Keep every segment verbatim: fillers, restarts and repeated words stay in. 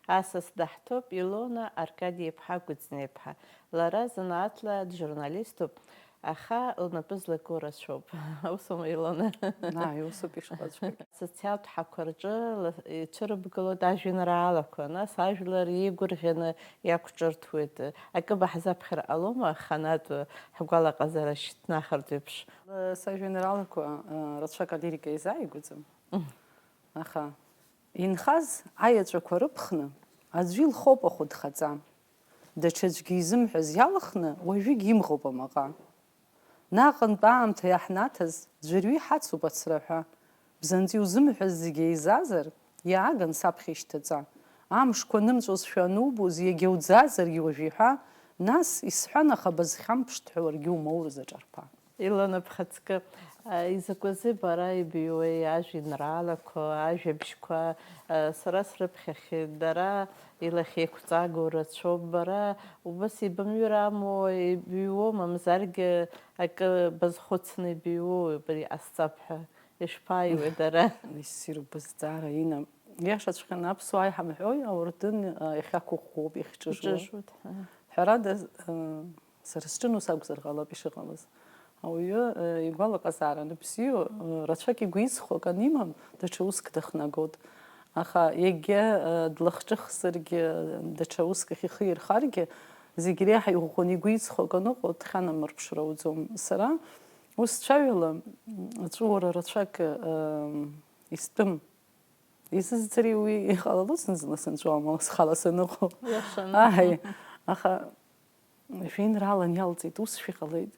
Асас даҳҭоуп Илона Аркади-иԥҳа Кәыҵниа-иԥҳа. Лара занааҭла джурналиступ, аха лнапы злаку рацәоуп. Усоума, Илона? Ааи, усоуп, ишыҟаҵәҟьагь. Асоциалтә ҳақәа рҿы ла-, ицәырыбгалоит ажәеинраалақәа, нас ажәлар иеигәырӷьаны иақәҿырҭуеит. Акы баҳзаԥхьар ҟалома, аханатә ҳгәалаҟазара шьҭнахыртә еиԥш? Сажәеинраалақәа, а, рацәак алирика изааигәаӡам. Аха инхаз аеҵәақәа рыԥхны, аӡәы илхоуп ахәыдхаҵа. Даҽаӡәгьы изымҳәаз иалхны, уажәыгь имӷоуп амаҟа. Наҟынтә аамҭа иаҳнаҭаз, ӡәырҩы иҳацуп ацраҳәа. Бзанҵы иузымҳәаз зегь еизазар, иааган саԥхьа ишьҭаҵа. Амшқәа нымҵәозшәа анубоз, иагьа уӡазаргь уажә иҳәа, нас, исҳәан, аха базхьамԥшт ҳәа уаргьы умоурыз аҿарԥа. Илона, бхаҵкы, а, изакәызеи бара ибыҩуеи ажәеинраалақәа, ажәабжьқәа, а, сара срыԥхьахьеит, дара илахьеиқәҵагоу рацәоуп, бара убас ибымҩыр амуа ибыҩуоу, мамзаргьы акы базхәыцны ибыҩуоу, убри ҟасҵап ҳәа ишԥааиуеи дара? Иссиру бызҵаара ина. Иашаҵәҟьаны аԥсуаа иҳамҳәои, ауардын, а, иахьақәыӷәӷәоуп, иахьҿыжуа. Иҿыжуеит, ҳа. Ҳәарада, а, сара сҿы ус акәзар ҟалап ишыҟалаз. Ауаҩы, э, игәалаҟазаара аныбзиоу, э, рацәак игәеисхо акы анимам, даҽа уск дахнагоит. Аха егьа, э, длахҿыхзаргьы, даҽа уск ахь ихы ирхаргьы, зегь реиҳа иӷәӷәаны игәеисхо акы аныҟоу, дхьанамырԥшыр ауӡом. Сара ус цәаҩала, м, аҵәыуара рацәак, э, истәым. Исызцари уи иҟалалоз зны-зынла сынҵәо амала схала саныҟоу? Иашаны. Ааи, аха жәеинраалан иалҵит, усшәа иҟалеит.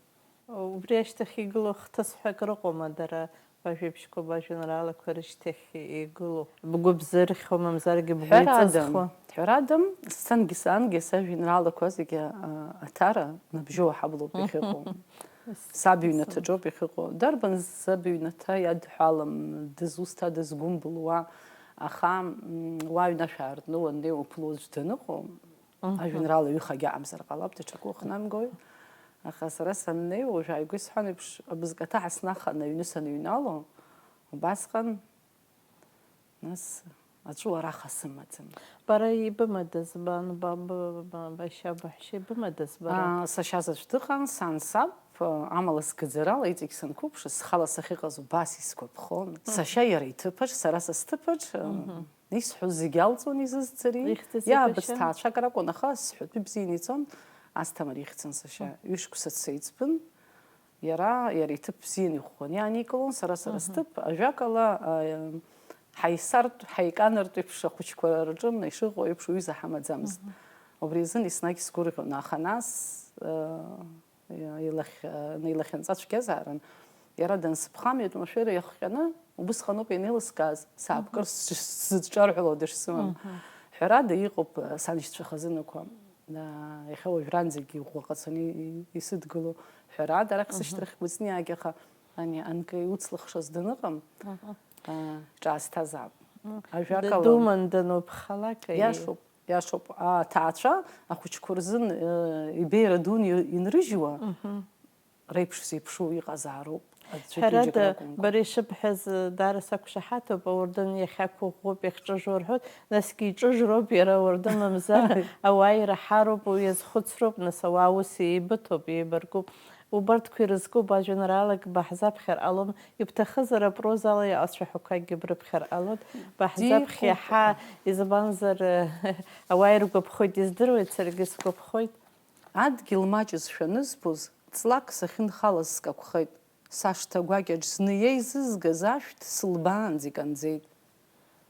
Убри ашьҭахь игылоу хҭысҳәак рыҟоума дара, бажәабжьқәа, бажәеинраалақәа рышьҭахь игылоу? Бгәы бзырхьуа, мамзаргьы бгәы иҵызхуа? Ҳәарада, сцангьы саангьы сажәеинраалақәа зегьы, а, Аҭара набжьоу аҳаблоуп иахьыҟоу. Саб иҩнаҭаҿоуп иахьыҟоу. Дарбан саб иҩнаҭа иадҳәалам, дызусҭа дызгәымбылуа, аха, м, уа аҩнашә аартны уаннеи уаԥыло аӡә даныҟоу, ажәеинраала ҩыхагьы аамзар ҟалап, даҽакы ухнамгои. Аха сара саннеи, уажә ааигәа исҳәан еиԥш, абызкаҭа ҳаснахан аҩны саныҩнало, убасҟан Нас аҵәуара аха сымаӡам. Бара ибымадаз, бан, ба, ба, ба, башьа, баҳәшьа ибымадаз бара? Аа, сашьа заҵә дыҟан, сан саб, амала сгаӡарала иҵегь санқәыԥшыз, схала сахьыҟаз убас исгәаԥхон. Мгм. Сашьа иара иҭыԥаҿ, сара са сҭыԥаҿ, Мгм. исҳәоз зегь алҵуан изызцари. Ихьӡ-, иаабыц ҭаацәак ракәын, аха сҳәатәы бзианы ицон, Асҭамыр ихьӡын сашьа. Мгм. Ҩышықәса дсеиҵбын. Иара, иара иҭыԥ бзианы иӷәӷәаны иааникылон, сара, сара Мгм. сҭыԥ, ажәакала, а, ҳаисартә, ҳаиканартә еиԥш ахәыҷқәа рҿы, мна ишыҟоу еиԥш, уҩыза ҳамаӡамызт. Мгм. Убри азын еснагь сгәырӷьон, аха нас, а, илахь-, а, илахьынҵа цәгьазаарын, иара дансыԥхамҩатә машәыр иахҟьаны, убысҟаноуп ианеилыскааз, саапкыр Мгм. сзы-, сзыдҿарҳәало дышсымам. Мгм. Ҳәарада, иҟоуп, а, саншьцәа хазынақәа. Аа, иахьа уажәраанӡагьы ӷәӷәа ҟацаны и-, исыдгыло. Ҳәарада, арахь Мгм. сышьҭрахь Кәыҵниаагьы, аха ани анкы иуцлыхшаз даныҟам, Мгм. аа, ҿаасҭазаап. Мгм. Ажәакала, Д-, думан дануԥхалак, иашоуп, иашоуп. Аҭаацәа ахәыҷқәа рзын, э, ибеиара дуны и-, инрыжьуа, Мгм. реиԥш зеиԥшу иҟазаароуп. Аӡәгьы Ҳәарада, џьык ракәымкәа. Бара ишыбҳәаз, даара сақәшаҳаҭуп, ауардын иахьақәыӷәӷәоуп, иахьҿыжу рҳәоит, насгьы иҿыжроуп иара ауардын, мамзар ауаа ираҳароуп, уи иазхәыцроуп, нас ауаа ус еибыҭоуп, еибаркуп. Убарҭқәа ирызкуп ажәеинраалак баҳзаԥхьар ҟалон, ибҭахызар апрозала иҟазшәа ҳәақәакгьы брыԥхьар ҟалон, баҳзаԥхьа Дихәуп. Иаҳа, избанзар, ауаа иргәаԥхоит, издыруеит, саргьы сгәаԥхоит. Адгьыл маҷызшәа анызбоз, ҵлак сахьынхалаз скақәхеит. Сашҭа гәакьаҿ зны иеизызгаз ашәҭ сылбаанӡа иканӡеит.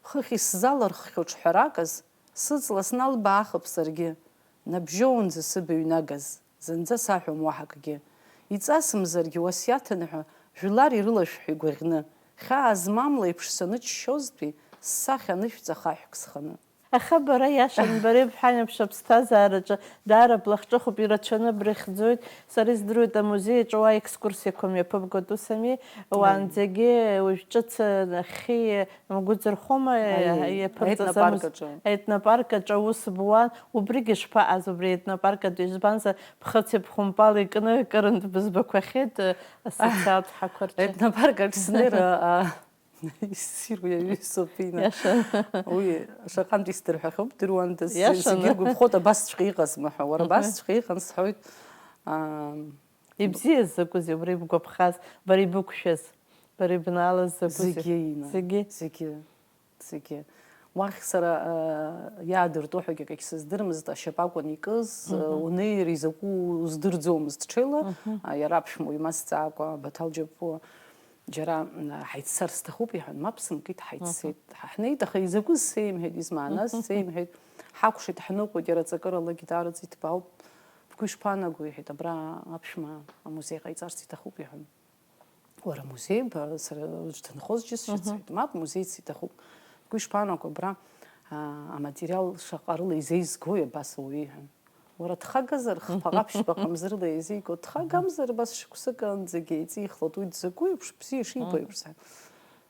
Хыхь исзалырххьоу ҽҳәаракыз, сыҵла сналбаахып саргьы, набжьоунӡа сыбаҩ нагаз, зынӡа саҳәом уаҳа акгьы. Иҵасымзаргьы уасиаҭын ҳәа, жәлар ирылашәҳәо игәаӷьны, хьаа змам леиԥш саныччозтәи, ссахьа анышәҵа хаҳәк сханы. Аха бара, иашан, бара ибҳәан еиԥш, аԥсҭазаараҿы даара блахҿыхуп, ирацәаны брыхьӡоит. Сара издыруеит, амузеи аҿы уа екскурсиақәа мҩаԥыбгоит, ус ами? Уаанӡагьы уажә ҿыц нахьхьи мгәыӡырхома, Аиеи, иаԥырҵаз аетнопарк амуз-, аҿы. Аетнопарк аҿы аус буан, убригьы шԥаҟаз убри аетнопарк аҿы, избанзар, ԥхыӡи бхәымпали кны акырынтә бызбақәахьеит, асоциалтә ҳақәа рҿы. Аетнопарк аҿы снеира, а, Иссиру иаҩызоуп, Инна. Иаша. Уи шаҟантә исдырҳәахьоу бдыруандаз, Иашаны. Зегьы иргәаԥхоит, абасҵәҟьа иҟазма ҳәа. Уара, абасҵәҟьа иҟан сҳәоит. Аа, Ибзиаз закәызеи убра ибгәаԥхаз, бара ибықәшәаз, бара ибнаалаз закәызеи? Зегьы, Инна. Зегьы? Зегьы. Зегьы. Уахь сара, аа, иаадыртәо ҳәагьы акагь сыздырмызт, ашьапы акәын икыз, унеир изакәу уздырӡомызт ҽеила, аа, иара аԥшәма уимазҵаакәа, Баҭал Џьапуа, џьара, м, ҳаиццар сҭахуп, иҳәан, мап сымкит, ҳаиццеит. Ҳа ҳнеит, аха изакәыз сеимҳәеит, измааназ сеимҳәеит. Ҳакәшеит, ҳныҟәоит, иара аҵакырала гитараҵ иҭбаауп. Бгәы ишԥаанаго, иҳәеит, абра аԥшәма амузеи ҟаиҵарц иҭахуп, иҳәан. Уара музеи, ба, сара уаҵә дынхоз џьысшьац, сҳәеит, мап, музеиц иҭахуп. Бгәы ишԥаанаго, абра, аа, аматериал шаҟа рыла изеизгои абас ауаҩы, иҳәан. Уара дхагазар, хԥа ҟаԥшьба ҟамзырла еизиго, дхагамзар, абас шықәсык аанӡагьы еиҵихлоит, уи дзакәу еиԥш, бзиа ишибо еиԥш, сҳәеит.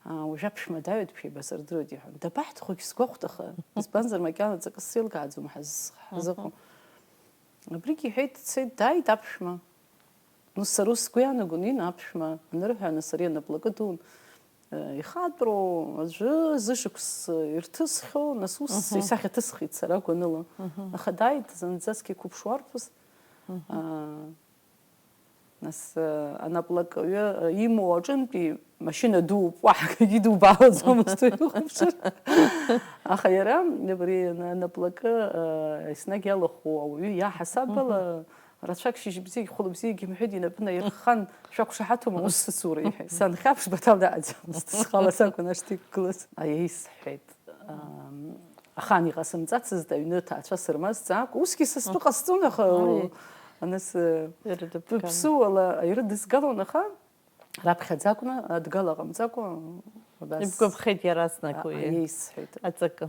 Аа, уажәы аԥшәма дааиуеит, шәеибасырдыруеит, иҳәан. Дабаҳҭаху, егьсгәахәт, аха, избанзар, макьана ҵакыс сеилкааӡом ҳаз-, ҳазыҟоу. Абригь иҳәеит, дцеит, дааит аԥшәма. Ну, сара ус сгәы иаанагон, Инна, аԥшәма анырҳәа, нас ари анаплакы дуун, э, ихаатәроу аӡәы зышықәс ирҭысхьоу, нас ус исахьаҭысхит сара гәаныла. Аха дааит зынӡаск иқәыԥшуа арԥыс. Аа, нас, э, анаплакаҩы, э, имоу аҿынтәи машьына дууп, уаҳа акгьы дубаауаӡомызт уи ихәаԥшыр. Аха иара абри ана-, анаплакы, э, еснагь иалахәу ауаҩы иаҳасаб ала, рацәак шьыжьбзиагь хәылбзиагь имҳәеит, инапы наирххан, шәақәшаҳаҭума, ус сыцура, иҳәеит. Санхьаԥш, Баҭал дааӡамызт, схала сакәын ашҭа иқәгылаз. Аиеи, сҳәеит. Ам, ахаан иҟасымҵацызт, аҩны аҭаацәа сырмазҵаакәа, усгьы са стәы ҟасҵон, аха, Аи. Аныс, э, Ирыдыбгала. Быԥсыуала ирыдызгалон, аха раԥхьаӡа акәны, адгала ҟамҵакәа, абас. Ибгәаԥхеит иаразнак уи. Аиеи, сҳәеит. Аҵакы.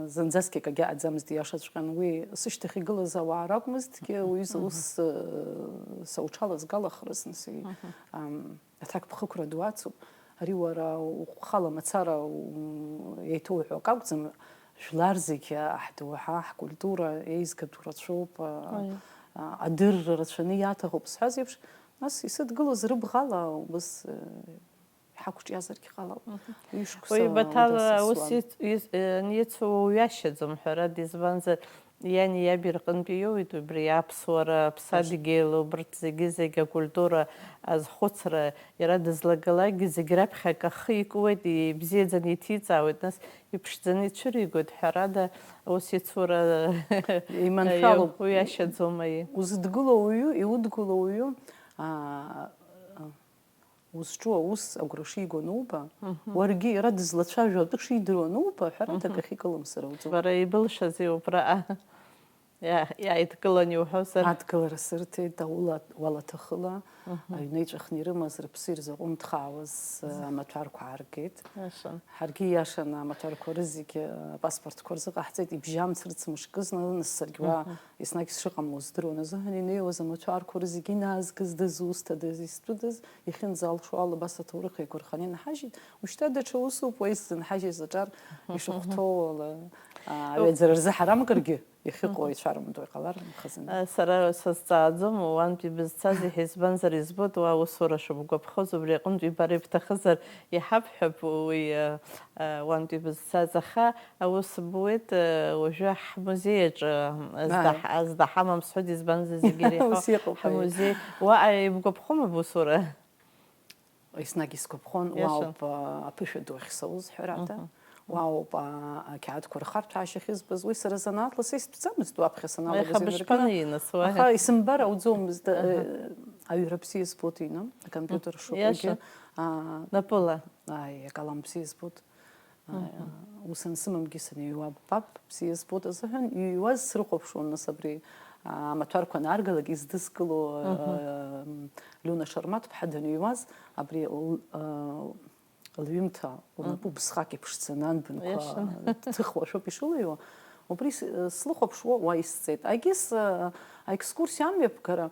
Зынӡаск акагьы ааӡамызт, ииашаҵәҟьан. Уи сышьҭахь игылаз ауаа ракәмызҭгьы, уи ус, э, сауҽалазгалахрыз, нас, и-, ам, аҭакԥхықәра ду ацуп. Ари уара ухала мацара у-, еиҭоуҳәо акы акәӡам, жәлар зегьы аҳдоуҳа, ҳкультура еизгатәу рацәоуп, а, Аиеи. а, адырра рацәаны иаҭахуп сҳәаз еиԥш, нас исыдгылоз рыбӷала убыс, э, иҳақәҿиазаргьы ҟалап. Мгм. Ҩышықәса Уи Баҭал ус удасасуан. Ис-, ис-, э, аниеицу уиашьаӡом, ҳәарада, избанзар, иани иаби рҟынтәи иоуеит убри аԥсуара, аԥсадгьыл, убырҭ зегьы-зегь акультура азхәыцра, иара дызлагалакгьы зегь раԥхьа акы ахы икуеит, ибзиаӡаны иҭиҵаауеит, нас иԥшӡаны ицәыригоит, ҳәарада, ус ицура Иманшәалоуп. Уиашьаӡом, аиеи. Узыдгыло уаҩы, иудгыло уаҩы, аа, узҿу аус агәра шиго ануба, Мгм. уаргьы иара дызлацәажәо атәы шидыруа ануба, ҳәарада, Мгм. акахь икылымсыр ауӡом. Бара ибылшазеи убраҟа? Иа-, иааидкылан иуҳәозар? Адгылара сырҭеит, аула уалаҭахыла, Мгм. аҩны иҵәахны ирымаз рыԥсы ирзаҟәымҭхаауаз, Мгм. амаҭәарқәа ааргеит. Иашан. Ҳаргьы ииашаны амаҭәарқәа рызегьы апаспортқәа рзыҟаҳҵеит, ибжьамц рыцымшкызны, нас саргьы уа Мгм. еснагь сшыҟамло здыруан азыҳәан, инеиуаз амаҭәарқәа рызегьы инаазгаз, дызусҭадаз, изтәыдаз, иахьынӡалшо ала абас аҭоурых еиқәырханы инаҳажьит. Ушьҭа даҽа усуп уа исзынҳажьыз аҿар ишахәҭоу ала, аа, аҩаӡара рзы ҳарамкыргьы, иахьыҟоу Мгм. ицәарымтуа иҟалар, хазына. Сара сазҵааӡом, уантәи бызцазеи ҳәа, избанзар, избоит, уа аусура шыбгәаԥхоз, убри аҟынтәи бара ибҭахызар иҳабҳәап, уи, а, а, уантәи бызцаз, аха аус буеит, а, уажәы ҳмузеи аҿы, а, зда-, Ааи. а, зда ҳамам сҳәоит, избанзар, зегьы иреиҳау Ус иҟоуп, аиеи. ҳмузеи. Уаҟа ибгәаԥхома бусура? Еснагь исгәаԥхон, Иашан. уаауп, а, аԥышәа ду ахьсауз, ҳәарада. Мгм. Уаауп, а, ақьаадқәа рхарҭәаашьа ахьызбаз. Уи сара занааҭла са истәӡамызт уаԥхьа саналагоз Аиха инаркны. Бышԥанаииныс уа? Аха исымбар ауӡомызт, э, Аҳа. аҩра бзиа збот ины, акомпиутер Мгм. шыҟоугьы. Иашан. А, Напыла. Ааи, акалам бзиа збот. А, Мгм. ус ансымамгьы саныҩуа ббап, бзиа збот азыҳәан, иҩуаз срыхәаԥшуан, нас, абри, а, амаҭәарқәа анааргалак издыскыло, Мгм. а, Лиона Шармаҭ-ԥҳа даныҩуаз, абри л-, а, лҩымҭа лнапы Мгм. убысҟак иԥшӡаны анбанқәа Иашан. ҭыхуа шәоуп ишылыҩуа, убри с-, слыхәаԥшуа уа исҵеит. Егьыс, а, аекскурсиа амҩаԥгара,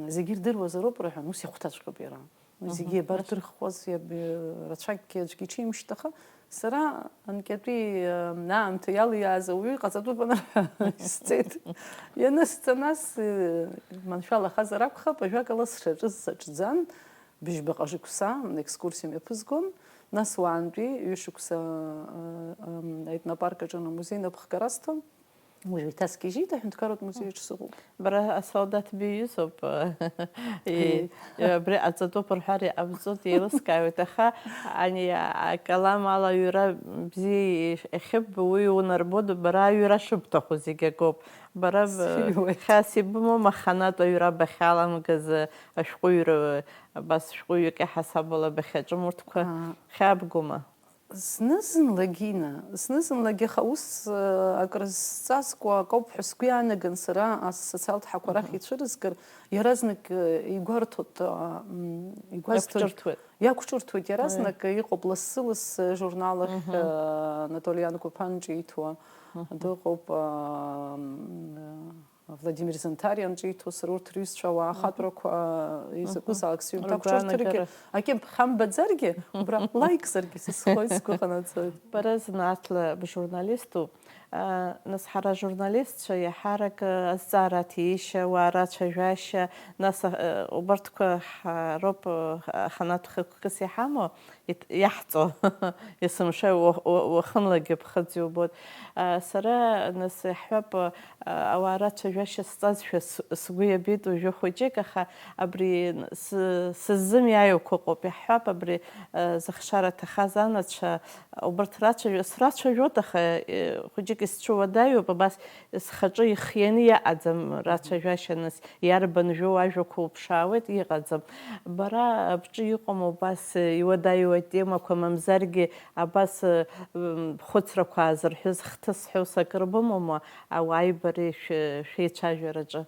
Зегьы ирдыруазароуп рҳәан, ус ихәҭаҵәҟьоуп иара. Уи Мгм. зегьы иабарҭырхуаз, иаб-, рацәакгьы аӡәгьы иҽимшьҭ, аха сара анкьатәи, э, аамҭа иалиааз ауаҩы иҟаҵатәуп анырҳәа, исҵеит. Ианысҵа, нас, э, маншәалахазар акәхап, ажәакала, сшаҿыз саҿӡан, быжьбаҟа шықәса екскурсиа мҩаԥызгон, нас уаантәи ҩышықәса, а, а, аетнопарк аҿы амузеи напхгара сҭон. Уажә еиҭа сгьежьит аҳәынҭқарратә музеи аҿы сыҟоуп. Бара асолдаҭ биҩызоуп. Ии. Абри аҵатәуп рҳәар иҟабҵоит, еилыскаауеит, аха ани акалам ала аҩра бзиа иахьыббо, уи унарбоит, бара аҩра шыбҭаху зегь акоуп. Бара б-, Сыҩуеит. Хьаас ибымоума аханатә аҩра бахьаламгаз, ашәҟәыҩҩра, абас шәҟәыҩҩык иаҳасабала бахьаҿым урҭқәа? Аа. Хьаабгома? Зны-зынлагьы, ина, зны-зынлагьы, аха ус, э, акрызҵазкуа акоуп ҳәа сгәы иаанаган сара асоциалтә ҳақәа рахь Мгм. ицәырызгар, иаразнак, э, игәарҭоит, а, м, игәазҭоит. Иақәҿырҭуеит. Иақәҿырҭуеит, иаразнак Аи. Иҟоуп лассы-лассы журнал ахь, Мгм. э, Анатолиан Гәаԥан ҿиҭуа Мгм. дыҟоуп, а, м, э, Владимир Занҭариа анҿиҭуа, сара урҭ рҩызцәа ауаа Мгм. ахатәрақәа, изакәызаалак сҩымҭа Ргәаанагара. Ақәҿырҭыргьы, акьыԥхь амбаӡаргьы, убра лаикзаргьы сызхоит, сгәы ҟанаҵоит. Бара зны аҭла бжурналиступ. А, нас ҳара ажурналистцәа иаҳарак, а, азҵаара аҭишьа, ауаа рацәажәашьа, нас, а, убарҭқәа ҳароуп, а, аханатә хықәкыс иҳамоу, ит-, иаҳҵо, есымша уа-, уа-, уахынлагьы ԥхыӡ иубоит. А, сара, нас, иаҳҳәап, а, ауаа рацәажәашьа сҵазшәа с-, сгәы иабеит уажәы хәыҷык, аха абри сы-, сыззымиааиуақәа ыҟоуп, иаҳҳәап, абри, а, зыхшара ҭахаз анацәа, убарҭ рацәажәо-, срацәажәоит, аха, э, хәыҷык исцәуадаҩуп, абас схаҿы ихианы иаҟаӡам рацәажәашьа, нас, иарбан жәоу ажәақәа уԥшаауеит, иҟаӡам. Бара бҿы иҟоума убас, э, иуадаҩу атемақәа, мамзаргьы абас, э, м, хәыцрақәа аазырҳәыз хҭыс ҳәа ус акыр бымоума ауааибареи шәы-, шәеицәажәараҿы?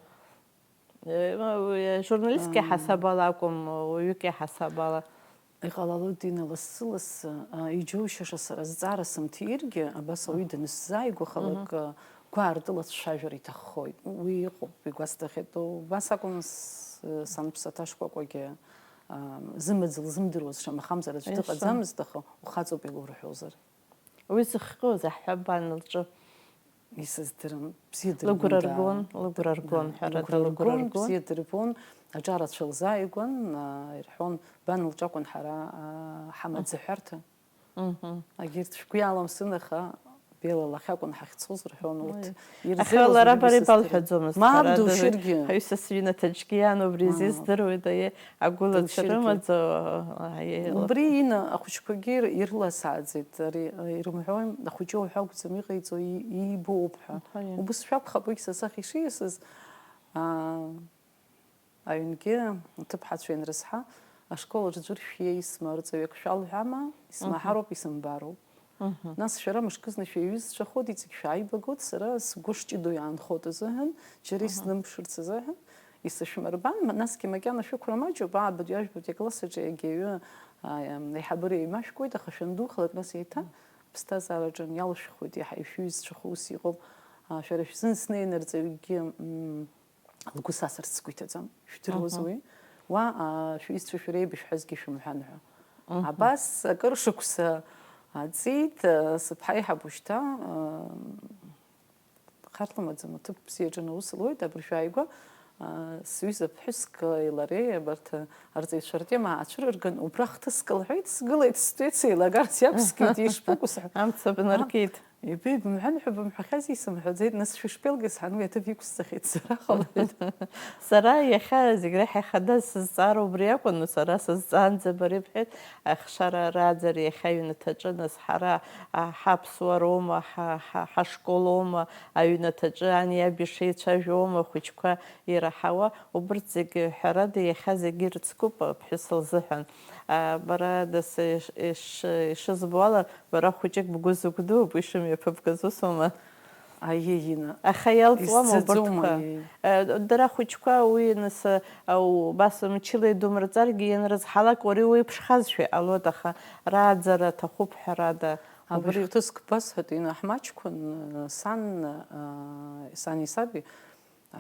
Э, ма-, уи, э, журналистк Аа. иаҳасабала акәым, уаҩык иаҳасабала. Иҟалалоит, Дина, лассы-лассы, а, иџьоушьаша сара зҵаара сымҭиргьы, абас ауаҩы Мгм. данысзааигәахалак, Мгм. а, гәаартыла ацәажәара иҭаххоит. Уи иҟоуп, игәасҭахьеит. Убас акәын с-, санԥсаҭа шкәакәагьы, а, зымаӡа лзымдыруаз, шамахамзар аӡә Иашан. дыҟаӡамызт, аха ухаҵоуп илурҳәозар. Уи зыхҟьоз аҳәабан лҿы. Исыздырам, бзиа дырбон, Лыгәра даа. ргон, лыгәра ргон, Даа, ҳәарада, лыгәра лыгәра ргон, ргон. Бзиа дырбон, аҿарацәа лзааигәан, аа, ирҳәон, бан лҿы акәын ҳара, аа, ҳамаӡаҳәарҭа. Мгм. Агьырҭ шәгәы иаламсын, аха Бела лахь акәын ҳахьцоз, рҳәон урҭ. Уи. Ирзеилаз Аха лара уажәгьы бара сыздырам. Ибалҳәаӡомызт, Мап, ҳәарада, душьыргьы. Ҳаҩсас ҩнаҭаҿгьы иан, убри Мап. изиздыруеит, аиеи. Агәылацәа Душьыргьы. рымаӡо, аиеи, Убри ина ахәыҷқәагьы ир-, ирласааӡеит, ари, э, ирымҳәои, ахәыҷы уҳәа акәӡам иҟаиҵо, и-, иибоуп ҳәа. Аиеи. Убыс шәакәхап уигь са сахь ишиасыз, аа, аҩнгьы аҭыԥҳацәа ианрызҳа, ашкол аҿы ӡәыр шәиеи исма, арҵаҩы ак шәалҳәама, исмаҳароуп, исымбароуп. Мгм. Нас шәара мышкызны шәеиҩызцәахот, иҵегь шәааибагот, сара сгәы шҷыдоу иаанхот азыҳәан, џьара Мгм. иснымԥшырц азыҳәан, исышәмырбан, ма-, насгьы макьана шәықәра маҷуп, аабатәи, жәбатәи акласс аҿы иагьаҩы, а, ам, аиҳабыра еимашәкуеит, аха шәандухалак, нас еиҭа Мгм. ԥсҭазаараҿы иалшәхуеит, иаҳа ишәҩызцәахо ус иҟоуп, а, шәара шәзын снеины арҵаҩгьы, м, лгәы сасырц сгәы иҭаӡам, шәдыруаз Мгм. уи. Уа, а, шәҩызцәа шәара еибышәҳәазгьы шәымҳәан ҳәа. Мгм. Абас акыр шықәса аҵит, а, сыԥҳа еиҳаб ушьҭа, а, харҭлымаӡам, аҭыԥ бзиаҿы аус луеит, абыржәы ааигәа, а, сҩыза ԥҳәыск лареи абарҭ арҵаҩцәа ртема аацәырырган, убра хҭыск лҳәеит, сгылеит, стәеит, сеилагарц иақәскит, ишԥыкәу сҳәа. Амца бнаркит. Ибеи, бымҳәан ҳәа бымҳәахьази, сымҳәаӡеит, нас шәышпелгьы сҳан, уи аҭыԥ иқәсҵахьеит, сара ҟалоит. Сара иахьа зегь реиҳа ихадаз сызҵаара убри акәын, сара сызҵаанӡа бара ибҳәеит, ахшара рааӡара иахьа аҩнаҭаҿы, нас ҳара, а, ҳаԥсуароума, ҳа-, ҳа-, ҳашколоума, аҩнаҭаҿы ани аби шеицәажәома, ахәыҷқәа ираҳауа, убырҭ зегьы, ҳәарада, иахьа зегьы ирыцкуп аԥҳәыс лзыҳәан. А, бара, дас иш-, иш-, ишызбо ала, бара хәыҷык бгәы зыгәдуу, бгәы ишымҩаԥыбгаз усума? Аиеи, Инна. Аха иалҵуама Исзаӡом, убырҭқәа? Аиеи. Э, дара ахәыҷқәа уи нас, э, убас мчыла идумырҵаргьы, ианрызҳалак уара иуеиԥшхазшәа иҟалоит, аха рааӡара аҭахуп ҳәарада. Абри Убри хҭыск басҳәоит, Инна, ҳмаҷқәан, э, сан, э, сани саби, э,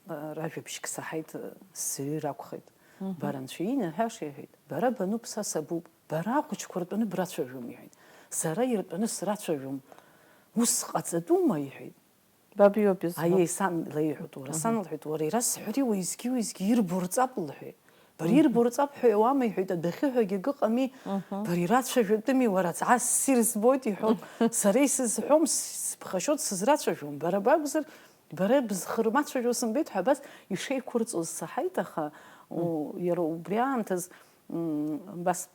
ражәабжьк саҳаит, сзаҩыр акәхеит. Мгм. Бара анцәа иинаҳәаша, иҳәеит, бара бануп, са сабуп, бара ахәыҷқәа ртәаны брацәажәом, иҳәеит. Сара иртәаны срацәажәом. Ус ҟаҵатәума, иҳәеит. Баб иоуп изҳәо. Аиеи, сан леиҳәоит, уара, Мгм. сан лҳәеит, уара, ирасҳәари, уеизгьы-уеизгьы ирбо рҵап, лҳәеит. Бара ирбо рҵап ҳәа иауама, иҳәеит, адәахьы ҳәагьы акы ыҟами, бара ирацәажәатәыми, уара, ҵаа ссир збоит, иҳәон. Сара исызҳәом, сыԥхашьоит, сызрацәажәом. Бара бакәзар, бара бызхырмацәажәо сымбеит ҳәа абас ишеиқәырҵоз саҳаит, аха, у, иара убри аамҭаз, м, абас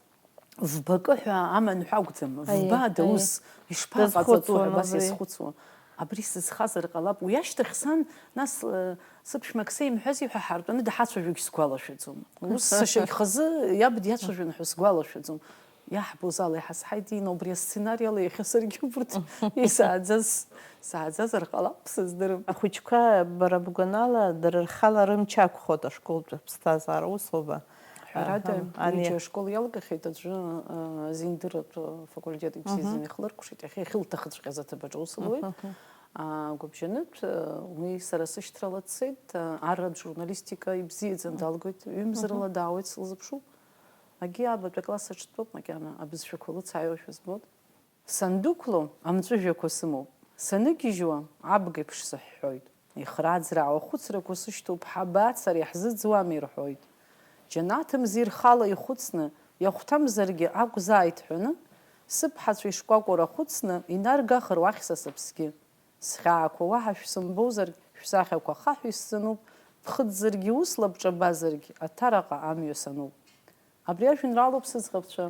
вбакы ҳәа аман ҳәа акәӡам, Аиеи, вба ада аиеи. Ус ишԥаҟаҵатәу ҳәа Дазхәыцуан абас убри. Исхәыцуан. Абри сызхазар ҟалап. Уи ашьҭахь сан, нас, э, сыԥшәма Ксеи имҳәази ҳәа ҳартәаны даҳацәажәогь сгәалашәаӡом. Ус сашьа ихазы иаб диацәажәон ҳәа сгәалашәаӡом. Иаҳбоз ала иҳазҳаит, Инна, убри асценари ала иахьа саргьы убарҭ исааӡаз, сааӡазар ҟалап, сыздырам. Ахәыҷқәа, бара бгәанала, дара рхала рымч ақәхоит ашколтә аԥсҭазаара усура. Ҳәарада, Аҳа, ани- ҩыџьа ашкол иалгахьеит аӡәы, а, азиндыратә факультет ибзиаӡаны Мгм. Ихлыркәшеит, иахьа иахьылҭахыҵәҟьаз аҭыԥаҿ аус луеит. Мгм, мгм. А, гәыбжьанытә, а, уи сара сышьҭрала дцеит, а, арратә журналистика ибзиаӡаны Мгм. Далгоит, ҩымзарала Мгм. Даауеит сылзыԥшуп. Агьи аабатәи акласс аҿы дтәоуп, макьана абызшәақәа лыцааиуашәа збоит. Сандәықәло, амҵәыжәҩақәа сымоуп. Саныгьежьуа, абгеиԥш сыҳәҳәоит. Ихрааӡраауа ахәыцрақәа сышьҭоуп, ҳабацар, иаҳзыӡуам, ирҳәоит. Џьанаҭымзи рхала ихәыцны, иахәҭамзаргьы акәзааит ҳәаны, сыԥҳацәа ишкәакәара хәыцны, инаргахыр уахь са сыԥсгьы. Схьаақәа уаҳа шәсымбозаргь, шәсахьақәа хаҳә исзануп, ԥхыӡзаргьы ус лабҿабазаргь, аҭараҟа амҩа сануп. Абри ажәеинраалоуп сыӡӷабцәа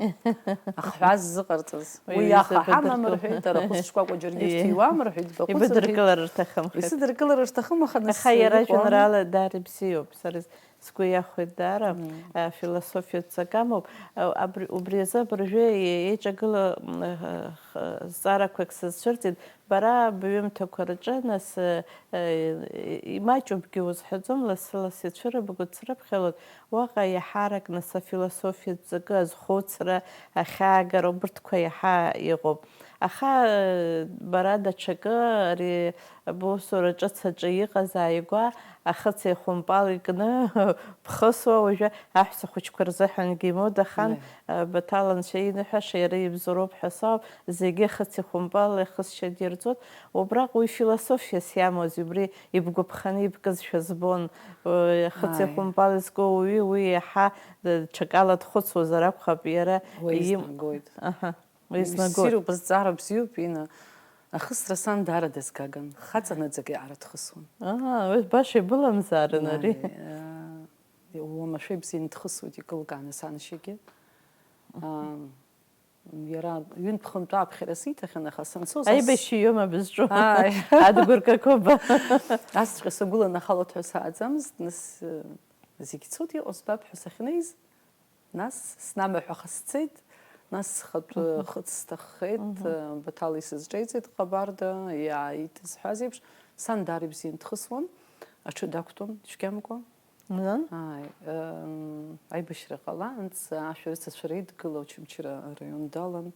ахҳәаа ззыҟарҵаз. Уи Уи аха ҳамам, рҳәеит, арахәыц шкәакәа џьаргьы Ие. Ирҭиуам, рҳәеит, баҟәыҵ, рҳәеит. Ибыдыркылар рҭахым, хеит. Исыдыркылар рҭахым, аха нас Аха иара иҟоуама? Ажәеинраала даара ибзиоуп. Сара с-, сгәы иахәеит даара, Мм. А, философиатә ҵак амоуп. А, абри, убри азы абыржәы е-, еиҿагыла, м, х-, х-, зҵаарақәак сызцәырҵит. Бара бҩымҭақәа рҿы, нас, э, э, имаҷуп акгьы узҳәаӡом, лассы-лассы ицәырыбго, дсрыԥхьалоит. Уаҟа иаҳарак, нас, афилософиатә ҵакы, азхәыцра, ахьаагара, убырҭқәа иаҳа иҟоуп. Аха, э, бара даҽакы, ари бусура ҿыц аҿы иҟаз ааигәа, ахыци ахәымпали кны бхысуа, уажәы аҳәса хәыҷқәа рзыҳәангьы имоудахан, Аи. Э, Баҭал анцәа иныҳәаша, иара ибзоуроуп ҳәа сауп, зегьы хыци хәымпали ахысшьа дирҵоит. Убраҟа уи философиас иамоузеи, убри ибгәаԥханы ибкызшәа збон, э, хыци Аи. Хәымпали зку уаҩы, уи иаҳа, э, ҽакала дхәыцуазар акәхап, иара Уи им-, еизнагоит. Аҳа, уи еизнагоит. Иссируп, зҵаара бзиоуп, Инна. Ахысра сан даара дазгаган, хаҵа наӡак иаара дхысуан. Аа, уи баша ибыламзаарын ари. Аи, э, уамашәа ибзианы дхысуеит, икылкааны саншьагьы. Аа, Иара ҩынтә-хынтә ааԥхьара сиҭахьан, аха санцоз ас- Аибашьҩы иоума бызҿу? Ааи. Адгәыр Какоба. Асҵәҟьа сагәыланахалоит ҳәа сааӡамызт, нас, э, зегь цоит, иҟоу збап ҳәа сахьнеиз, нас снамаҳәаха сцеит, нас схатәы Мгм. Хыц сҭаххеит, Мгм. Э, Баҭал исызҿеиҵеит ҟабарда, иааит зҳәаз еиԥш, сан даара ибзиан дхысуан, аҽы дақәтәон, цәгьамкәа. Мнан? Ааи, м, аибашьра ҟалаанӡа ашәарыцацәа реидгыла Очамчыра араион далан.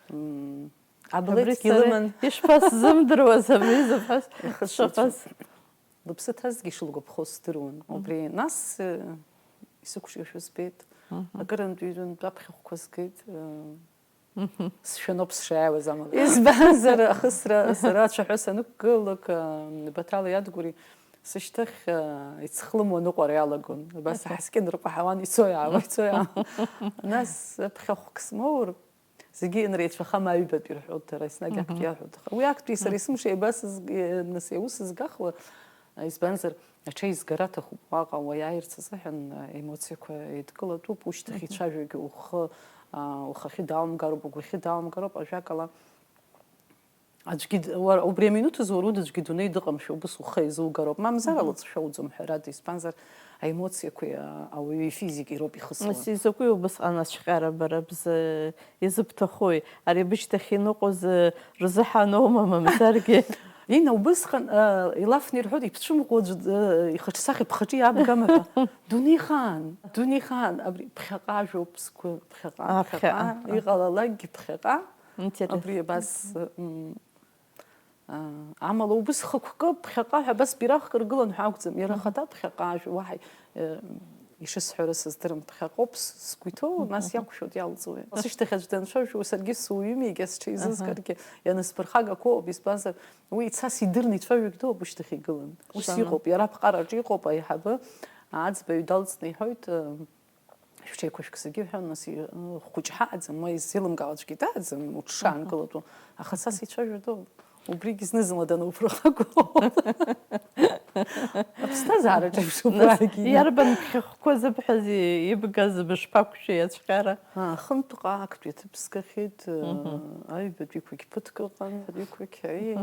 М, Абри аблеҭгьы сара лыман. Ишԥасзымдыруаз абри зыҳәаз Ихысыцәа. Шыҟаз. Лыԥсы ҭазгьы ишылгәаԥхоз здыруан. Мгм. Убри нас, э, исықәҿиашәа збеит. Мгм. Акырынтә ҩынтә аԥхьахәқәа згеит, э, Мгм. Сшәаноуп сшааиуаз амала. Избанзар, ахысра сара ацәаҳәа санықәгылак, а, Баҭал Иадгәыри сышьҭахь, а, ицхлымуа ныҟәара иалагон. Абас Аха. Аҳаскьын рҟәаҳауан, ицо иаауа, ицо иаауа. Нас ԥхьахәк смоур, зегьы инреицәахама аҩбатәи рҳәоит, дара еснагь Мгм. Актәи иаҳәоит. Аха уи актәи сара Мгм. Есымша еибасызг-, нас иаусызгахуа, избанзар, аҽеизгара аҭахуп, уаҟа уаиааирц азыҳәан, а, емоциақәа еидкылатәуп, ушьҭахь Мгм. Ицәажәогьы ухы, а, ухахьы даумгароуп, угәахьы даумгароуп, ажәакала, аӡәгьы д-, уара, убри аминуҭ азы уара уда аӡәгьы адунеи дыҟамшәа, убыс ухы еизугароуп. Мамзар Мгм. Алыҵшәа уӡом, ҳәарада, избанзар, аемоциақәеи, а, ауаҩы ифизикеи роуп ихысуа. Нас изакәи убысҟан ацәҟьара бара бзы изыбҭахуи? Ари бышьҭахь иныҟәоз, э, рзыҳәаноума, мамзаргьы? Инна, убысҟан, э, илафны ирҳәоит, ибцәымӷу аӡә, э, ихаҿсахьа бхаҿы иаабгама ҳәа. Дунеихаан, дунеихаан, абри ԥхьаҟа ажәоуп сгәы, ԥхьаҟа, А, ԥхьаҟа, ԥхьаҟа, а. Иҟалалакгьы ԥхьаҟа. Интересно. Абри абас, м, а, амала убыс хықәкы ԥхьаҟа ҳәа абас бираҟк ргылан ҳәа акәӡам, иара Мгм. Ахаҭа ԥхьаҟа ажәа уаҳа, э, ишысҳәара сыздырам, ԥхьаҟоуп с-, сгәы иҭоу, нас Мгм. Иақәшәоит, иалҵуеит. Сышьҭахь аӡә данцәажәо, саргьы суаҩыми, егьа сҽеизызгаргьы, Аҳа. Ианысԥырхагақәоуп, избанзар, уи ицас идырны ицәажәогь дууп, ушьҭахь игылан. Ус Шана. Иҟоуп, иара аԥҟараҿы иҟоуп, аиҳабы аӡбаҩ далҵны иҳәоит, э, Шәҽеиқәышәк зегьы ҳәа, нас, и-, хәыҷ ҳаҟаӡам, уа изеилымкаауа аӡәгьы дааӡам, уҽшаанкылатәу, аха са сицәажәо дууп. Убригьы зны-зынла дануԥырхагоу. Аԥсҭазаараҿ еиԥшуп уаагьы. Иарбан ԥхьахәқәа зыбҳәази, ибгаз бышԥақәшәеи ацәҟьара? Хынтәҟа актәи аҭыԥ сгахьеит, аҩбатәиқәагь ԥыҭк ыҟан, ҩбатәиқәагь, аиеи.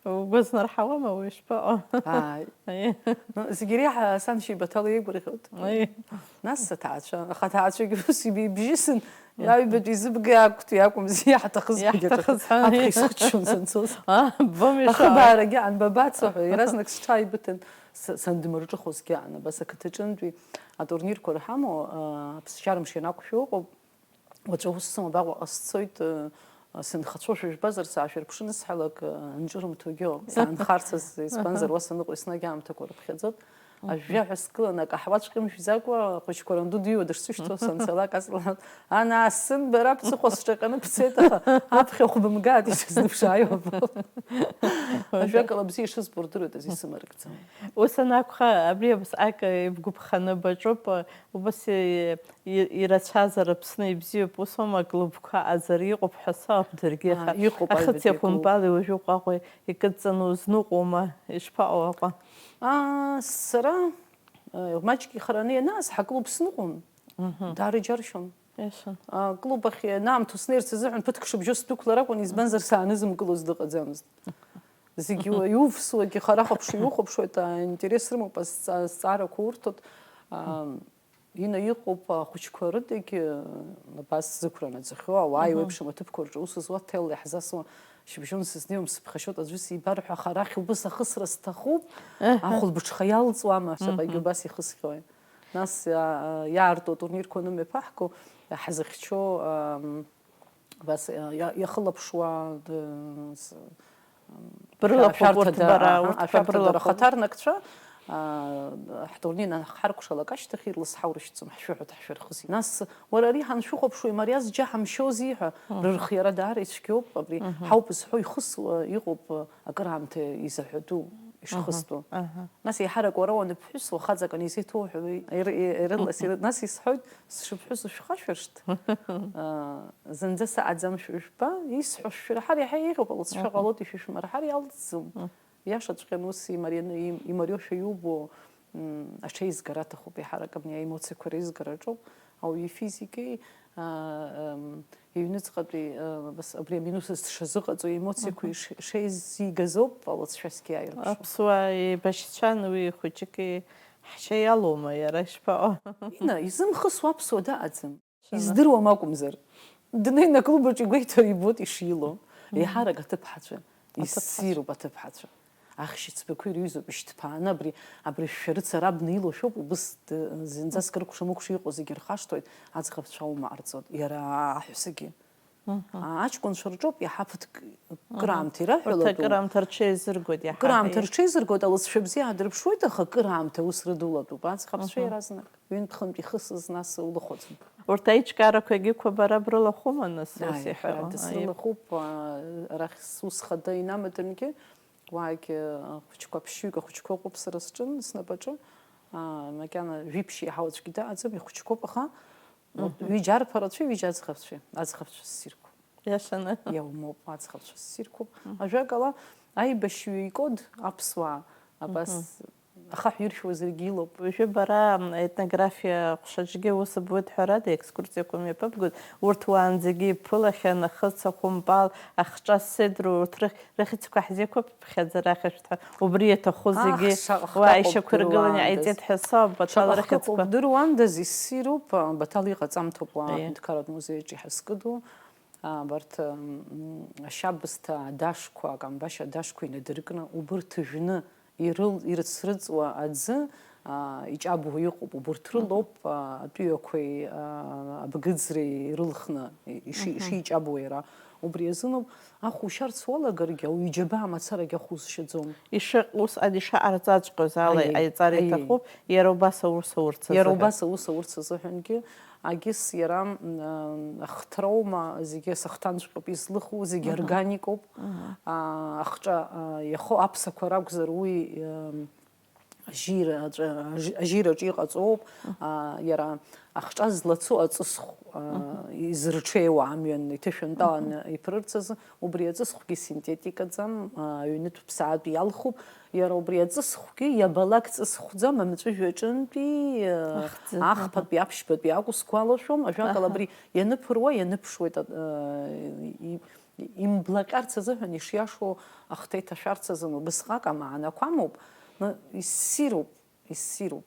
Угәы знарҳауама уи шԥаҟоу? Ааи. Аиеи. Ну, зегь иреиҳа саншьеи Баҭал иеигәырӷьоит. Аиеи. Нас аҭаацәа, аха аҭаацәагьы ус ибжьысын, аҩбатәи зыбга иақәтәи акәымзи, иаҳҭахызгьы Иаҳҭахыз ҳәа. Аԥхьа исхыччон санцоз. А, ббом ишаауа. Ахыбаарагьы анбабацо ҳәа, иаразнак сҽааибыҭан, с-, сандмырҿыхозгьы аан, абас ақыҭаҿынтәи атурнирқәа рҳамоу, а, аԥсшьара мшы ианақәшәо ыҟоуп. Уаҵәы аус сымоуп, Аҟәаҟа сцоит, э, сынхацәоушәа жәбазар, саашәырԥшын, исҳәалак, э, анҿырымҭогьы ыҟоуп. Саанхарц азы, избанзар, уа саныҟоу еснагь аамҭақәа рыԥхьаӡоит. Ажәжәаҳәа скылан, акаҳуа цәҟьымшәӡакәа, ахәыҷқәа ранду дыҩуа дышсышьҭуа санцалак, аҵла, ан-, анаасзын, бара бҵыхәа сҿаҟьаны бцеит, аха аԥхьахә бымгааит, исызныԥшааиуа. Ажәакала, бзиа ишызбо рдыруеит азы исымаркӡам. Ус анакәха, абри абасҟак ибгәаԥханы баҿуп, убас и-, и-, ирацәазар Аԥсны ибзиоуп, ус аума, клубқәа аӡара иҟоуп ҳәа соуп даргьы, Аа, аха иҟоуп ахыҵ аҩбатәи аклуб. Иахәымпали уажәы Ҟәаҟәа икыдҵаны узныҟәома, ишԥаҟоу Аҟәа? Аа, сара, э, маҷк ихараны ианаас, ҳаклуб сныҟәон. Мгм. Даара иџьаршьон. Иашан. Аклуб ахь ианаамҭоу снеирц азыҳәан ԥыҭк шыбжьоу сдәықәлар акәын, избанзар, саанызымкылоз дыҟаӡамызт. Зегьы уа-, иувсуагьы хара хәаԥшуа иухәаԥшуеит, аинтерес рымоуп, азҵа-, азҵаарақәа урҭоит. Аа, Ина иҟоуп ахәыҷқәа рыдагьы, абас зықәра наӡахьоу, ауаа Мгм. еиуеиԥшым аҭыԥқәа рҿы аус зуа, ҭел иаҳзасуа, шьыбжьон сызнеиуам, сыԥхашьоит, аӡәы сибар ҳәа, аха арахь убыс ахысра сҭахуп, Аҳа. Ахәылбыҽха иалҵуама, шаҟагьы Мгм. убас ихысхьоуи. Нас иа-, иаарту атурнирқәа анымҩаԥаҳго, ҳзыхьчо, ам, Абас, иа-, иа-, иахылаԥшуа, д-, с-, Брылахәуп урҭ шәарҭада, бара, аҳа, урҭқәа ашәарҭадара брылахәуп. Ахаҭарнакцәа, а, ҳтурнир анҳаркәшалак ашьҭахь, ирлас ҳаурышьҭӡом, ҳшәыҳәоит, ҳшәырхысит. Нас, уара, ари ҳаншәыхәаԥшуа, имариаз џьа ҳамшьози ҳәа, Мгм. Рырхиара даара ицәгьоуп, абри Мгм. Ҳауп зҳәо ихысуа иҟоуп, акыраамҭа изаҳәатәу, ишхыстәу. Аҳа. Нас еиҳарак уара уаныԥҳәыс, уахаҵак анизеиҭоуҳәо, ир-, ир-, ирылас, ир-, нас исҳәоит, сшыԥҳәыс ушәхашәыршҭ. Аа, зынӡа саҟаӡам шәа-, жәба, исҳәо шәраҳар иаҳа еиӷьуп, алҵшәа Аҳа. Ҟалоит, ишәышәмырҳар иалҵӡом. Мм. Иашаҵәҟьаны ус имарианы, им-, имариоушәа иубо, м, аҽеизгара аҭахуп, еиҳарак абни аемоциақәа реизгара аҿоуп. Ауаҩы ифизикеи, аа, ам, иҩныҵҟатәи, а, бас-, абри аминус дшазыҟаҵо, аемоциақәа Аҳа. Иш-, шеизигаз ауп алҵшәа зқьи ааирԥшу. Аԥсуаа еибашьцәан уи хәыҷыки ҳшьа иалоума иара, ишԥаҟоу? Ина, изымхысуа аԥсуа дыҟаӡам. Шәаны. Издыруам акәымзар. Днеины аклуб аҿы игәеиҭар ибоит ишилоу. Мгм. Еиҳарак аҭыԥҳацәа. Аҭыԥҳацәа. Иссируп аҭыԥҳацәа. Ахьшьыцбақәа ирҩызоуп, ишьҭԥааны абри, абри шәшәарыцара абна илоу шәоуп, убыс д-, зынӡаск рыкәша-мыкәша иҟоу зегьы рхашҭуеит, аӡӷабцәа аума ҟарҵоит, иара аҳәсагьы. Мгм. А, аҷкәынцәа рҿоуп иаҳа ԥыҭк, Мгм. Кыраамҭа ираҳәалатәу. Урҭ акыраамҭа рҽеизыргоит иаҳа. Кыраамҭа рҽеизыргоит, алҵшәа бзиа аадырԥшуеит, аха кыраамҭа ус рыдулатәуп, аӡӷабцәа Мгм. Иаразнак. Ҩынтә-хынтә ихысыз нас улыхәаӡом. Урҭ аиҿкаарақәагьы қәабара брылахәума, нас, ус Ааи, иҳәо? Ҳәарада, Аиеи. Срылахәуп, а, арахь сус хада инамадангьы, уаагьы, а, хәыҷқәа ԥшьҩык ахәыҷқәа ыҟоуп сара сҿын, снапаҿы, а, макьана жәиԥшь еиҳау аӡәгьы дыҟаӡам, ихәыҷқәоуп, аха, вот, Мгм. Ҩыџьа арԥарацәеи ҩыџьа аӡӷабцәеи, аӡӷабцәа ссирқәа. Иашаны. Иаумоуп, аӡӷабцәа ссирқәоуп. Мгм. Ажәакала, аибашьҩы икод аԥсуаа, абас Мгм. Ахаҳә иршәуа зегьы илоуп. Уажәы бара, м, аетнографиа ҟәшаҿгьы ус ббоит, ҳәарада, екскурсиақәа мҩаԥыбгоит. Урҭ уаанӡагьы иԥылахьан, ахыц, ахәымпал, ахҿа, аседру, урҭ рых-, рыхьӡқәа ҳзеиқәыԥхьаӡар ахьышәҭҳәа, убри иаҭаху зегьы Ах, шаҟа уа хҭакоуп ишьақәыргыланы дыруандаз. Иҟаиҵеит ҳәа соуп, Баҭал Шаҟа рыхьӡқәа. Хҭакоуп дыруандаз, иссируп, а, Баҭал иҟаҵамҭоуп уа Аиеи. Аҳәынҭқарратә музеи аҿы иҳазкыду. А, абарҭ, м, ашьабсҭа адашқәа, акамбашь адашқәа инадыркны, убырҭ ыжәны, ирыл-, ирыцрыҵуа аӡы, а, иҷабуа иҟоуп. Убырҭ рылоуп, а, атәыҩақәеи, а, абгыӡреи ирылхны иши-, Мгм. Ишиҷабуа иара. Убри азыноуп, ахә ушьарц уалагаргьы, ауаҩы иџьабаа мацарагьы ахә узшьаӡом. Ишыҟ-, ус ад-, ишаҟарҵаҵәҟьоз ала Аиеи, аиҵара аиеи. Иҭахуп, иара убас аус аурц азыҳәан. Иара убас аус аурц азыҳәангьы, Агьыс иара, м, ахҭроума, зегьы асахҭанҵәҟьоуп излыху, зегьы Мгм. Органикоуп. Мгм. А, ахҿа, а, иахо аԥсақәа ракәзар, уи, м, ажьира аҿы, ажь-, ажьираҿы иҟаҵоуп, аа, иара ахҿа злацу аҵысхә, аа, изырҽеиуа амҩан иҭышәынтәаланы иԥрырц азы, убри аҵысхәгьы синтетикаӡам, аа, ҩнытә ԥсаатә иалхуп, иара убри аҵысхәгьы иабалак ҵысхәӡам, амҵәыжәҩа аҿынтәи, аа, Ахӡы. Ахԥатәи, аԥшьбатәи акәу сгәалашәом, ажәакала, Аҳа. Абри ианыԥыруа ианыԥшуеит, аа, и-, имблаҟьарц азыҳәан ишиашоу ахҭа иҭашәарц азын убысҟак амаанақәа амоуп, ны, иссируп, иссируп.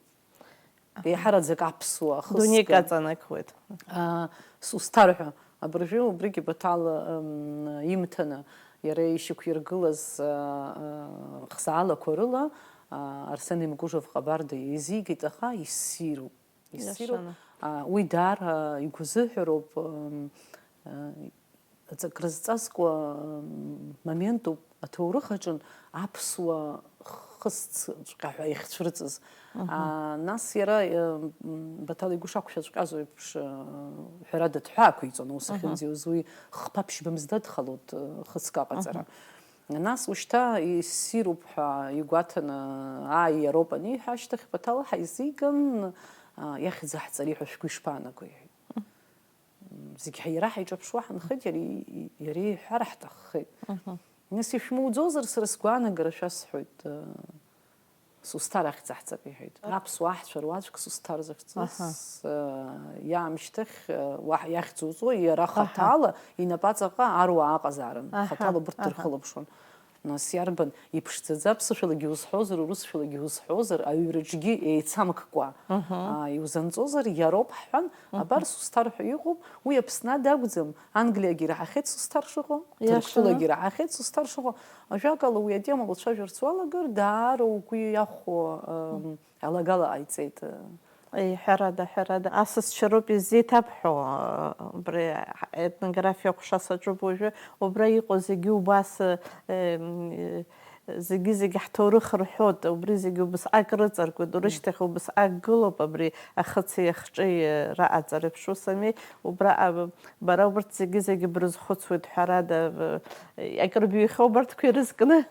Аҳа. Еиҳараӡак аԥсуа ахысга. Дунеик аҵанакуеит. Аа, сусҭар ҳәа, абыржәы убригьы Баҭал, м, имҭаны, иара ишьақәиргылаз, аа, аа, хзаалақәа рыла, аа, Арсен Имгужев Ҟабарда еизигеит, аха иссируп. Иссируп. Иашаны. Аа, уи даара игәазыҳәароуп, м, аа, ҵак рызҵазкуа, м, моментуп аҭоурых аҿын аԥсуа хысҵәҟьа ҳәа ихьцәырҵыз. Мгм. Аа, нас иара, э, м, Баҭал игәы шақәшәаҵәҟьазу еиԥш, э, ҳәарада, дҳәаақәиҵон аус Мгм. Ахьынӡиуаз, уи хԥа ԥшьба мза дадхалон, э, хыск аҟаҵара. Мгм. Нас ушьҭа иссируп ҳәа игәаҭаны, ааи, иароуп аниҳәа ашьҭахь, Баҭал ҳаизиган, а, иахьӡаҳҵари ҳәа шәгәы ишԥаанаго, иҳәеит. Зегь ҳа-, иара ҳаиҿаԥшуа ҳанхеит, иара и-, и-, иара иҳәар ҳҭаххеит. Мгм. Нас ишәмуӡозар, сара сгәаанагара шәасҳәоит, э, Сусҭар ахьӡаҳҵап, иҳәеит. Аԥсуа аҳцәа руаӡәк Сусҭар захьӡыз, Аҳа. Э, иаамышьҭахь, э, уаҳа иахьӡуҵо, иара Аҳа. Хаҭала инапаҵаҟа аруаа аҟазаарын. Аҳа, Хаҭала убырҭ аҳа. Дырхылаԥшуан. Нас иарбан, иԥшӡаӡа, аԥсышәалагьы узҳәозар, урысшәалагьы узҳәозар, аҩраҿгьы еицамккәа, Мгм. аа, иузанҵозар, иароуп ҳҳәан, Мгм. Абар Сусҭар ҳәа иҟоуп, уи Аԥсны ада акәӡам, Англиагьы ираҳахьеит Сусҭар шыҟоу, Иашаны. Ҭырқәтәылагьы ираҳахьеит Сусҭар шыҟоу, ажәакала, уи атема уцәажәарц уалагар, даара угәы иахәо, м, алагала ҟаиҵеит. Еи, ҳәарада, ҳәарада, асасцәа роуп изеиҭабҳәо, абри аетнографиа ҟәша саҿуп уажәы, убра иҟоу зегьы убас, э, м, зегьы-зегьы ҳҭоурых рҳәоит, убри зегьы убасҟак рыҵаркуеит, урышьҭахь убасҟак гылоуп, абри ахыци ахҿеи раҟаҵара еиԥш ус ами, убра, а, бара убарҭ зегьы-зегьы брызхәыцуеит, ҳәарада, э, акыр быҩхьоу убарҭқәа ирызкны?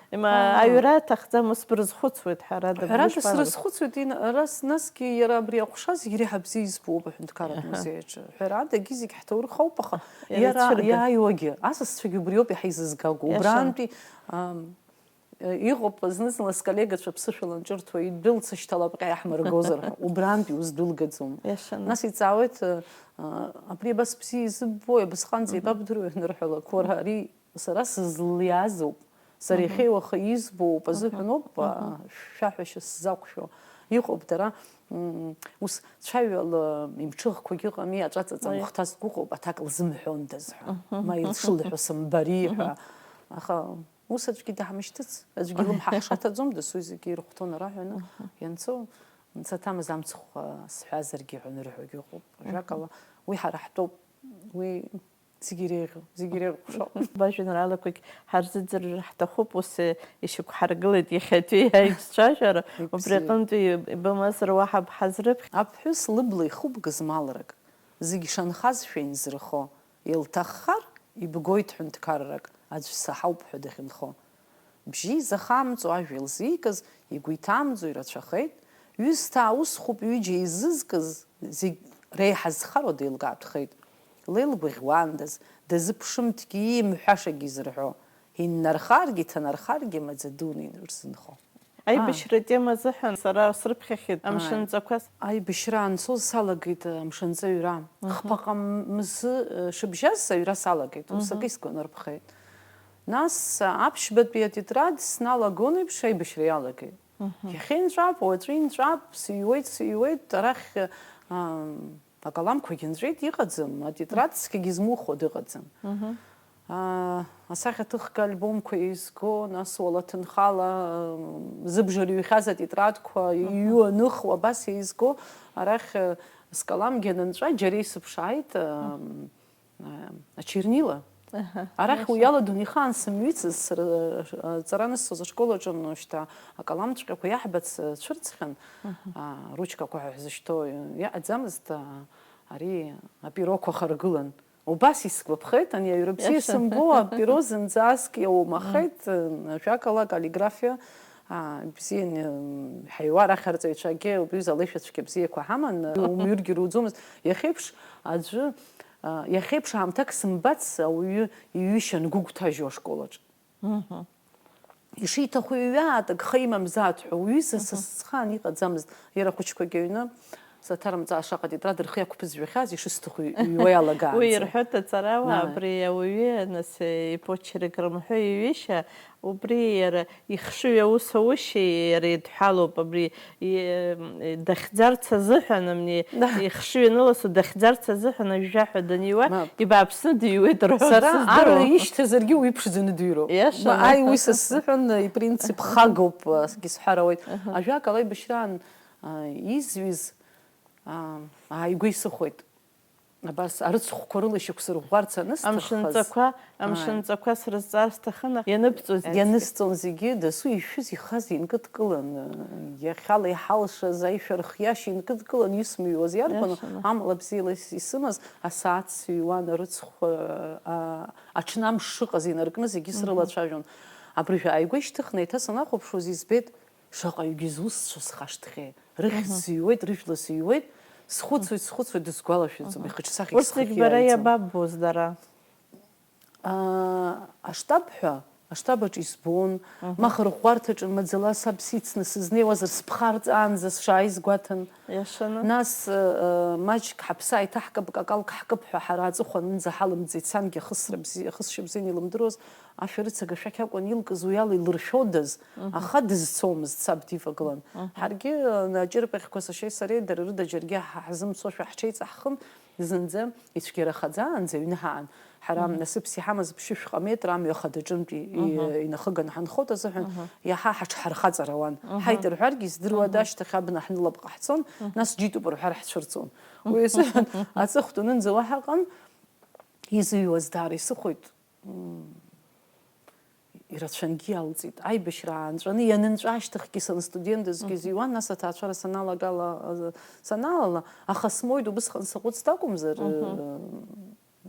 Има, Аа. Аҩра аҭахӡам, ус брызхәыцуеит, ҳәарада, Ҳәарада, бышԥалагеи? Срызхәыцуеит, ин-, ара, насгьы иара абри аҟәша зегь реиҳа бзиа избо убаҳәа ҳәынҭқарратә Аҳа. Музеи аҿы. Ҳәарада, егьи зегь ҳҭоурых ауп, аха Иара иара ицәырган. Иааиуагьы, асасцәагьы убри ауп иаҳа изызгаго. Иашан. Убрантәи, ам, э, иҟоуп зны-зынла сколлегацәа ԥсышәала нҿырҭуа, идәылцышьҭала абҟьа иаҳмыргозар ҳәа, убрантәи уздәылгаӡом. Иашан. Нас иҵаауеит, э, а, абри абас бзиа изыббои, абасҟанӡа Мгм. Ибабдыруеи анырҳәалак, уара ари Сара сызлиазоуп, сара Мгм. Иахьеи уахеи избоуп азыҳәан Мгм. Ауп, Мгм. Шәаҳәашьа сзақәшәо. Иҟоуп дара, м, ус цәаҩала имҽыӷқәагь ыҟами, аҿаҵаҵа Уаҩ. Мыхәҭа зқәыҟоуп, аҭак лзымҳәондаз ҳәа, Мгм. Ма илшылҳәо сымбари ҳәа. Мгм. Аха ус аӡәгьы даҳмышьҭыц, аӡәгьы лымҳа ҳшаҭаӡом, дасу зегьы ирыхәҭоу ара ҳәаны Мгм. Ианцо, мцаҭамыз амцхә сҳәазаргьы ҳәа анырҳәогьы ыҟоуп. Мгм. Ажәакала, уи ҳара ҳтәоуп, уи Зегь иреиӷьу, зегь иреиӷьу ҟәшоуп. Бажәеинраалақәагь ҳарзыӡырҩыр ҳҭахуп, ус ишьақәҳаргылеит иахьатәи аиҿцәажәара, Иқәзиа. Убри аҟынтәи ибымазар уаҳа бҳазрыԥхьеит. Аԥҳәыс лыбла ихуп гызмалрак, зегь шанхазшәа инзырхо, илҭаххар, ибгоит ҳәынҭқаррак, аӡә саҳауп ҳәа дахьынхо. Бжьы изахамҵо ажәа илзикыз, игәы иҭамӡо ирацәахеит, ҩысҭаа усхуп ҩыџьа изызкыз, зегь реиҳа зхароу деилкаатәхеит. Леилгәаӷьуандаз, дазыԥшымҭгьы иимҳәашагьы изырҳәо, иннархаргьы, иҭанархаргьы маӡа дуны ирзынхо. Аибашьра атема азыҳәан сара срыԥхьахьеит Ааи. Амшынҵақәа. Аибашьра анцоз салагеит, э, амшынҵа аҩра. Мгм. Хԥаҟа мзы, э, шыбжьаз аҩра салагеит, ус Мгм. Акы исгәанарԥхеит. Нас, э, аԥшьбатәи атетрад сналагон еиԥш аибашьра иалагеит. Мгм. Иахьа инҵәап, уаҵәы инҵәап, сыҩуеит, сыҩуеит, арахь, э, ам, акаламқәагьы нҵәеит, иҟаӡам, атетрад цқьагьы змухуа дыҟаӡам. Мгм. Аа, асахьаҭыхга альбомқәа еизго, нас уала ҭынхала, м, зыбжа рыҩхьаз атетрадқәа Мгм. Иҩу аныхуа, абас еизго, арахь, э, скаламгьы анынҵәа, џьара исыԥшааит, м, э, ачернила. Аҳа. Арахь Иашан. Уиала дунеихаан сымҩыцыз, сара, э, ҵара анысҵоз ашкол аҿы, ну, шьҭа акаламҵәҟьақәа иаҳбац, э, цәырҵхьан, Мгм. А, ручкақәа ҳәа ҳзышьҭоу иаҟаӡамызт, а, ари апероқәа харгылан. Убас исгәаԥхеит, ани аҩра бзиа Иашан. Сымбо, аперо зынӡаск иаумахеит, Мм. Ажәакала, акаллиграфиа, Аа, ибзиан, м, ҳаиуа арахь арҵаҩцәагьы убри изы алеишәа цәгьа бзиақәа ҳаман, умыҩргьы руӡомызт. Иахьеиԥш аӡәы, а, иахьеиԥш аамҭак сымбац ауаҩы иҩышьа ангәыгәҭажьуа ашколаҿ. Ишиҭаху иҩаат, агха имамзаат ҳәа, уҩыза са схаан иҟаӡамызт, иара ахәыҷқәагьы аҩны, саҭарымҵаа шаҟа тетрад рхы иақәԥызжәахьаз, ишысҭаху иҩуа иалагаанӡа. Уи ирҳәоит аҵарауаа, абри ауаҩы, нас, ипочерк рымҳәо иҩышьа, убри иара ихшыҩ аус аушьа иара идҳәалоуп, абри и-, дахьӡарц азыҳәан, амни, ихшыҩ аныласу дахьӡарц азыҳәан ажәжәаҳәа даниуа, ибааԥсны диуеит рҳәо сара сыздыруам. Ишьҭазаргьы уи ԥшӡаны дыҩроуп. Иашаны. Ма, аи, уи са сзыҳәан, э, ипринцип хагоуп, э, сгьы сҳәар ауеит. Аҳа. Ажәак ала, аибашьраан, а, изҩыз, а, ааигәа исыхәеит. Абас арыцхәқәа рыла ишьақәсырӷәӷәарц анысҭаххаз. Амшынҵақәа, ааи, амшынҵақәа срызҵаар сҭахын, ианыбҵоз. Ианысҵон зегьы, дасу ишәыз ихаз инкыдкылан, иахьала иҳалшаз аишәа рхиашьа инкыдкылан, исмыҩуаз иарбану, иашаны, амала бзиала ис-, исымаз асааҭ сыҩуан, арыцхә, а, аҽны амш шыҟаз инаркны зегьы срылацәажәон. Абыржәы ааигәа ишьҭыхны еиҭа санахәаԥшуаз избеит, шаҟаҩгьы зусҭцәа схашҭхьеи. Рыхьӡ сыҩуеит, рыжәла сыҩуеит, схәыцуеит, схәыцуеит, дысгәалашәаӡом, ихаҿсахьагь схахьы иааиӡом. Урҭ зегь бара иабаббоз дара? Аа, аштаб ҳәа, аштаб аҿы избон, ма ахырӷәӷәарҭаҿы маӡала саб сицны сызнеиуазар, сыԥхарҵаанӡа сшааиз гәаҭан. Иашаны. Нас, э, э, маҷк ҳаԥсы ааиҭаҳкып, какалк ҳкып ҳәа ҳара аҵыхәанынӡа ҳалымҵит, сангьы ахысра бзи-, ахысшьа бзианы илымдыруаз, ашәарыцага шәақь акәын илкыз, уи ала илыршәодаз, аха дызцомызт, саб дивагылан. Ҳаргьы, э, аҷырпахьқәа сашьеи сареи дара рыда џьаргьы ҳа-, ҳзымцошәа ҳҽеиҵаҳхын, зынӡа ицәгьарахаӡаанӡа аҩны ҳаан. Ҳара насыԥс иҳамаз ԥшьышәҟа метра амҩа хадаҿынтәи и-, инахыганы ҳанхоит азыҳәан, иаҳа ҳаҽҳархаҵарауан. Ҳаит рҳәаргьы, издыруада, ашьҭахь абна ҳнылап ҟаҳҵон, нас џьитәуп рҳәар ҳцәырҵуан. Уи азыҳәан аҵыхәтәанынӡа уаҳа ыҟан, изыҩуаз даара исыхәеит. М, ирацәангьы иалҵит. Аибашьра аанҵәаны ианынҵәа ашьҭахьгьы сара студентызгьы зыҩуан, нас аҭаацәара саналагала, саналала, аха смоуит, убысҟан саҟәыҵт акәымзар, э,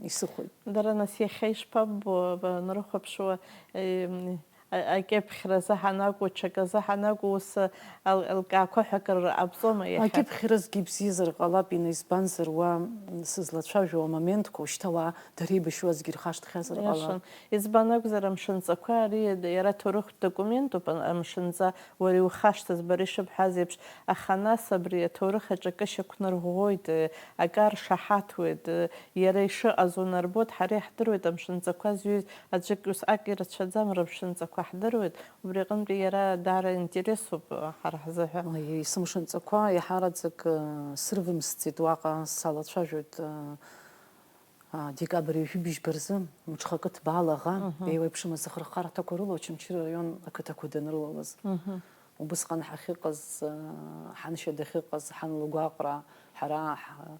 исыхәеит. Дара, нас, иахьа ишԥаббо, ба-, анрыхәаԥшуа, э, а-, акьыԥхьразы ҳанакәу, ҽаказы ҳанакәу, ус ал-, алкаақәа ҳәа акыр ҟабҵома иахьа? Акьыԥхьразгьы ибзиазар ҟалап, ина, избанзар, уа, м, сызлацәажәо амоментқәа, ушьҭа уа дара еибашьуазгьы ирхашҭхьазар ҟалап. Иашан. Избан акәзар, амшынҵақәа ари иара аҭоурыхтә документуп, ам-, амшынҵа уара иухашҭыз, бара ишыбҳәаз еиԥш, аха нас абри аҭоурых аҿы акы шьақәнарӷәӷәоит, э, акы аршаҳаҭуеит, э, иара ишыҟаз унарбоит, ҳара иаҳдыруеит амшынҵақәа зҩыз аӡәык усҟак ирацәаӡам рымшынҵақәа ҳдыруеит, убри аҟынтәи иара даара интересуп, э, ҳара ҳзыҳәа. Ой, сымшынҵақәа иаҳараӡак, э, срывымсӡеит уаҟа, салацәажәоит, э, А, декабрь ҩажәи быжьба рзы, мҽхакы ҭбаала аӷа, еиуеиԥшым азыхырхарҭақәа рыла Очамчыра араион ақыҭақәа данрылалаз. Убысҟан ҳахьыҟаз, а, ҳаншьа дахьыҟаз, ҳан лгәаҟра, ҳара ҳ-,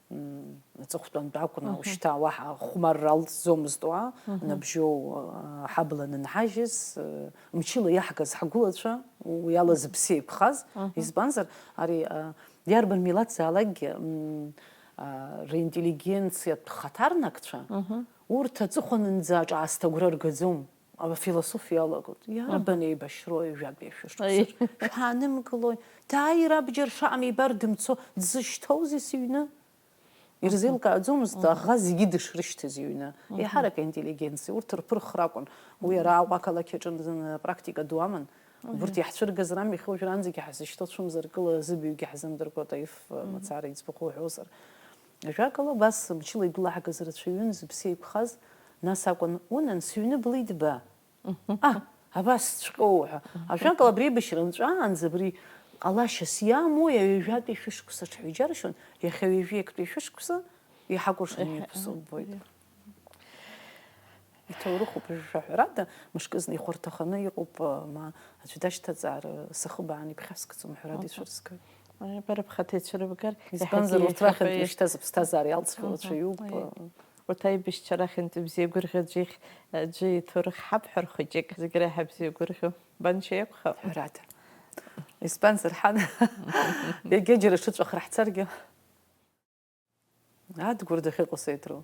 м, аҵыхәтәантә акәны, ушьҭа уаҳа хәмарра алҵӡомызт уа, набжьоу, а, ҳабла анынҳажьыз, а, мчыла иаҳгаз ҳгәылацәа, уи ала зыԥсы еиқәхаз, избанзар, ари, а, иарбан милаҭзаалакгьы, м, а, ринтеллигенциатә хаҭарнакцәа, урҭ аҵыхәанынӡа аҿаасҭа агәра ргаӡом, афилософиа иалагоит. Иарбан еибашьрои жәабеи шәышықәса? Шәаанымгылои? Дааир абџьар шаҟа мибар дымцо, дзышьҭоузеи сыҩны? Ирзеилкааӡомызт аӷа зегьы дышрышьҭаз иҩны. Еиҳарак аинтеллигенциа, урҭ рԥырхра акәын. Уи ара Аҟәа ақалақь аҿы апрактика ду аман. Убырҭ иаҳцәыргаз рами, иахьа уажәраанӡагьы ҳазышьҭоу, цәымзаркыла зыбаҩгьы ҳзымдыркуа, таиф мацара иӡбахә уҳәозар. Ажәакала, абас мчыла идәылаҳгаз рацәаҩын, зыԥсы еиқәхаз, нас акәын, унан, сыҩны блидба? А, абасҵәҟьоу ҳәа. Ажәакала, абри аибашьра нҵәаанӡа абри ҟалашьас иамои, аҩажәатәи шәышықәса ҽҳәыџьаршьон, иахьа ҩажәи актәи шәышықәса иҳакәыршан иаԥсоу ббоит. Иҭоурыхуп, жәаҳәарада, мышкызны ихәарҭаханы иҟоуп, ма аӡә дашьҭаҵаар, сахыбаан иԥхьаскӡом, ҳәарада, ицәырызгоит. Бара бхаҭа ицәырыбгар, избанзар, урҭ рахьынтә ишьҭаз аԥсҭазаара иалҵхьоу рацәаҩуп. Урҭ аибашьцәа рахьынтә ибзиагәырӷьо аӡәы ихь-, аӡәы иҭоурых ҳабҳәар хәыҷык, зегь реиҳа ибзиагәырӷьо, баншьа иакәхап. Ҳәарада. Избанзар, ҳан, егьа џьара шыҵәахра ҳцаргьы, Адгәыр дахьыҟоу сеидру.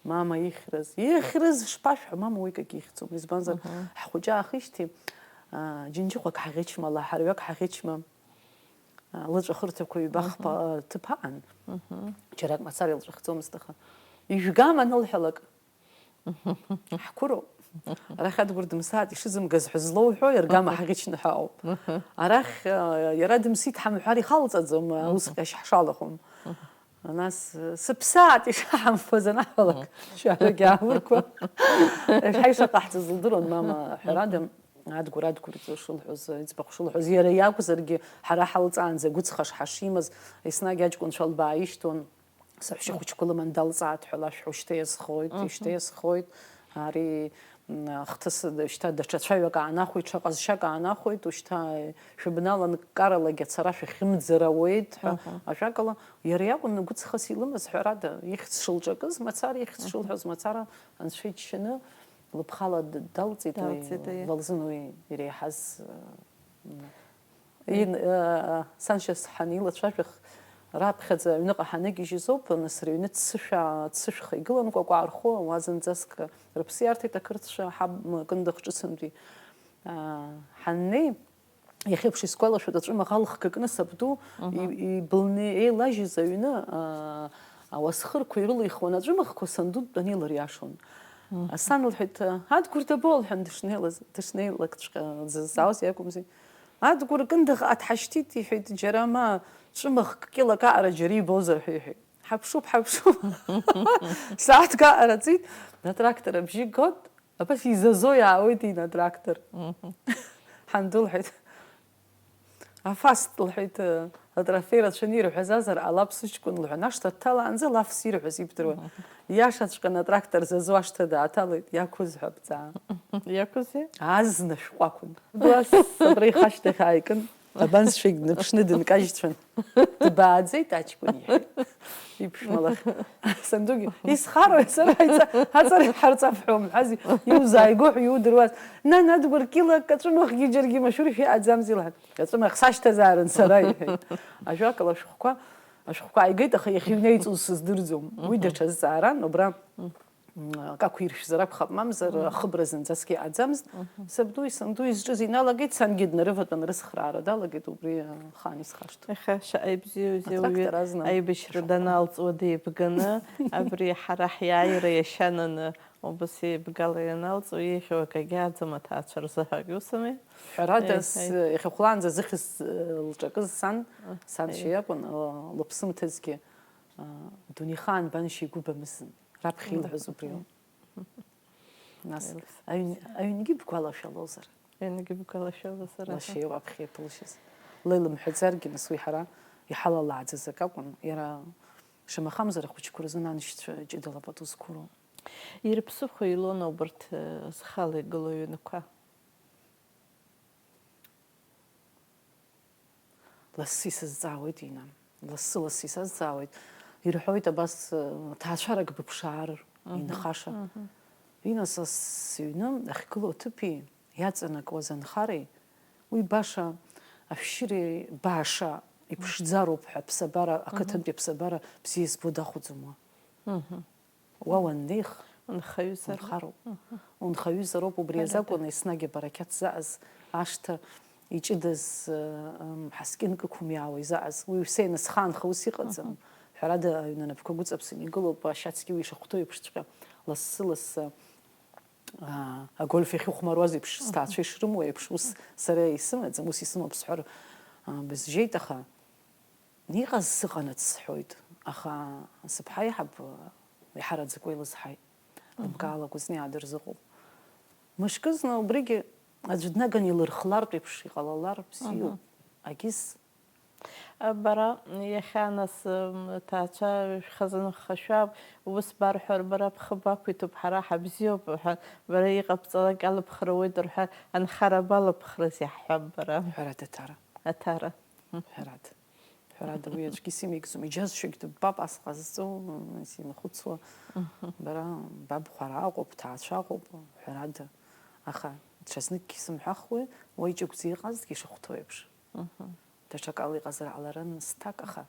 Мама ихьрыз, ихьрыз шԥашәҳәа, мама уи акгьы ихьӡом. Избанзар, ҳхәыҷы аахижьҭеи, Џьынџьыхәак ҳаӷьычма, лаҳарҩак ҳаӷьычма, лыҵәахырҭақәа ҩба-хԥа ҭыԥ аҟан. Џьарак мацара илҵәахӡомызт, аха, ижәгама анылҳәалак, ҳқәыроуп. Арахь Адгәыр дымсааит, ишызымгаз ҳәа злоуҳәо, иаргама ҳаӷьычны ҳәа ауп. Арахь, а, иара дымсит ҳамҳәар ихалҵаӡом, аус ҟьашь ҳшалахәым. Нас, сыԥсааит ишаҳамфаз анаҳәалак, шәарагь аамырқәа. Ҳаи шаҟа ҳҵаз лдыруан, мама, ҳәарада, Адгәыр, Адгәыр ҵо шылҳәоз, иӡбахә шылҳәоз, иара иакәзаргьы, ҳара ҳалҵаанӡа гәыцха шҳашимаз, еснагь аҷкәынцәа лбааишьҭуан, саҳәшьа хәыҷқәа лыман далҵааит ҳәа лашәҳәа, шьҭа иазхоит, шьҭа иазхоит, ари, м, ахҭыс, шьҭа даҽа цәаҩак аанахәеит, ҽа ҟазшьак аанахәеит, ушьҭа шәыбналанкаралагь ацара шәахьымӡар ауеит ҳәа, ажәакала, иара иакәын гәыцхас илымаз, ҳәарада, ихьӡ шылҿакыз мацара, ихьӡ шылҳәоз мацара, анцәа иџьшьаны, лыԥхала д-, далҵит уи, Далҵит, аиеи. Лалзын уи иреиҳаз, м, Ин-, э, саншьа ҳанеилацәажәах, раԥхьаӡа аҩныҟа ҳанагьежьыз ауп, нас рыҩны ццышә, ццышәха игылан кәакәаа рхәы, уа зынӡаск рыԥсы иарҭеит ақырҭцәа, ҳаб, м, Кындыӷ ҿыцынтәи, а, ҳаннеи, иахьеиԥш исгәалашәоит, аҵәымаӷ алхк кны сабду, Мгм. и-, ибылны еилажьыз аҩны, а, ауасхырқәа ирылихуан аҵәымаӷқәа санду дтәаны илыриашон. Мгм. Сан лҳәеит, Адгәыр дабо? Лҳәан дышнеилаз, дышнеилакҵәҟьа дзызҵаауаз иакәымзи. Адгәыр Кындыӷ дҳашьҭит, иҳәеит, џьара ма ҵәымӷк кьылак аҟара џьара ибозар ҳәа иҳәеит. Ҳаԥшуп, ҳаԥшуп. Сааҭк аҟара ҵит, атрактор абжьы гот, абас изазо иаауеит ина атрактор. Мгм. Ҳандәылҳәеит. Афаст, лҳәеит, атрофеи рацәаны ирҳәазазар ҟалап сыҷкәын, лҳәан, ашҭа дҭалаанӡа лафс ирҳәаз ибдыруан. Мгм. Иашаҵәҟьаны атрактор зазо ашҭа дааҭалеит, иақәыз ҳәа бҵаа. Иақәызи? Азна шәҟәы акәын. Абас абра ихы ашьҭахь ааикын, абанҵәҟьагь днаԥшны дынкажьцәан. Дбааӡеит аҷкәын, иҳәеит. Иԥшәма лахь. Сандугьы, исхарои сара ҳаиҵа-, ҳаҵара ҳарҵап ҳәа умҳәази, иузааигәоу ҳәа иудыруаз. Нан, Адгәыр, кьылак аҵәымӷгьы џьаргьы машәыршәа иҟаӡамзи, лҳәан. Аҵәымӷ сашьҭазаарын сара, иҳәеит. Ажәакала, ашәҟәқәа, ашәҟәқәа ааигеит, аха иахьыҩнеиҵоз сыздырӡом. Уи Мгм. даҽа зҵааран, убра, м, акы ақәиршәзар акәхап, мамзар, Мгм. ахыбра зынӡаск иҟаӡамызт. Мгм. Сабдуи сандуи зҿыз иналагеит, сангьы днарыватәан рыцхраара далагеит, убри, а, ахаан исхашҭуеит. Иахьа шаҟа ибзиоузеи уи Атрактор азна аибашьра ашәҟәқәа. Даналҵуа деибганы, абри ҳара ҳиааира иашьананы, убас еибгала ианалҵуа, еиӷьу акагьы ааӡам аҭаацәа рзы ҳәа акы усами? Ҳәарада, Еи, с-, еи. Иахьахәлаанӡа зыхьыз, э, лҿакыз сан, Аҳ, саншьа еи. Иакәын, э, лыԥсымҭазгьы, э, дунеихаан баншьа игәы бамысын, раԥхьа Мгм. илҳәаз убриоуп. Нас, Илс. аҩн-, аҩнгьы бгәалашәалозар? Аҩнгьы бгәалашәалозар, аха. Лашьа иоуп аԥхьа иаԥылшьыз. Ла илымҳәаӡаргьы, нас уи ҳара иҳалалааӡаз акы акәын, иара шамахамзар ахәыҷқәа рзын аншьцәа ҷыдала пату зқәу роуп. Ирыԥсыхәа илоуна убарҭ, э, зхала игылоу аҩнқәа? Лассы исызҵаауеит, Ина, лассы-лассы исазҵаауеит. Ирҳәоит абас, э, ҭаацәарак быԥшаар Мгм. инхаша. Мгм. Ина, са сыҩны ахьгылоу аҭыԥи иаҵанакуаз анхареи, уи баша ашәшьыреи баша иԥшӡароуп ҳәа аԥсабара, Мгм. ақыҭантәи аԥсабара бзиа избо дахәаӡом уа. Мгм. Уа уаннеих, Унхаҩызароуп. Унхароуп. Мгм. Унхаҩызароуп, убри Ҳәарада. Азакәын еснагь абарақьаҭ заҟаз, ашҭа иҷыдаз, ы, м, ҳаскьынк ықәымиаауа изаҟаз. Уи Ҳәсеин зхаанха ус иҟаӡам. Мгм. Ҳәарада, аҩны анапқәа гәыҵаԥсаны игылоуп, ашьацгьы уи ишахәҭоу еиԥш цәҟьа лассы-лассы, а, агольф иахьыхәмаруаз еиԥш, Мгм. сҭаацәа ишрымоу еиԥш, ус сара исымаӡам, ус исымоуп сҳәар, а, бызжьеит, аха Иҟаз сыҟанаҵ сҳәоит, аха сыԥҳа аиҳаб иҳараӡак уа илызҳаит, Мгм. лымкаала Кәыҵниаа дырзыҟоуп. Мышкызны убригьы аӡә днаганы илырхлартә еиԥш иҟалалар бзиоуп, Мгм. агьыс. Бара иахьа нас, м, ҭаацәа шәхазынхашәап, ус барҳәар, бара бхы бақәиҭуп, ҳара ҳабзиоуп, ҳәа, бара иҟабҵалак алыԥхра уеит, рҳәар, анхара балыԥхрыз иаҳҳәап бара. Ҳәарада, Ҭара. Аҭара. Ҳәарада. Ҳәарада, уи аӡәгьы симеигӡом, иџьазшьогь дыббап, ас ҟазҵо, симхәыцуа. Мгм. Бара бабхәараа ыҟоуп, бҭаацәа ыҟоуп, ҳәарада. Аха ҽазныкгьы сымҳәахуеи, уа иҷыгәӡа иҟазҭгьы ишахәҭоу еиԥш. Мгм. Даҽакала иҟазар ҟаларын сҭак, аха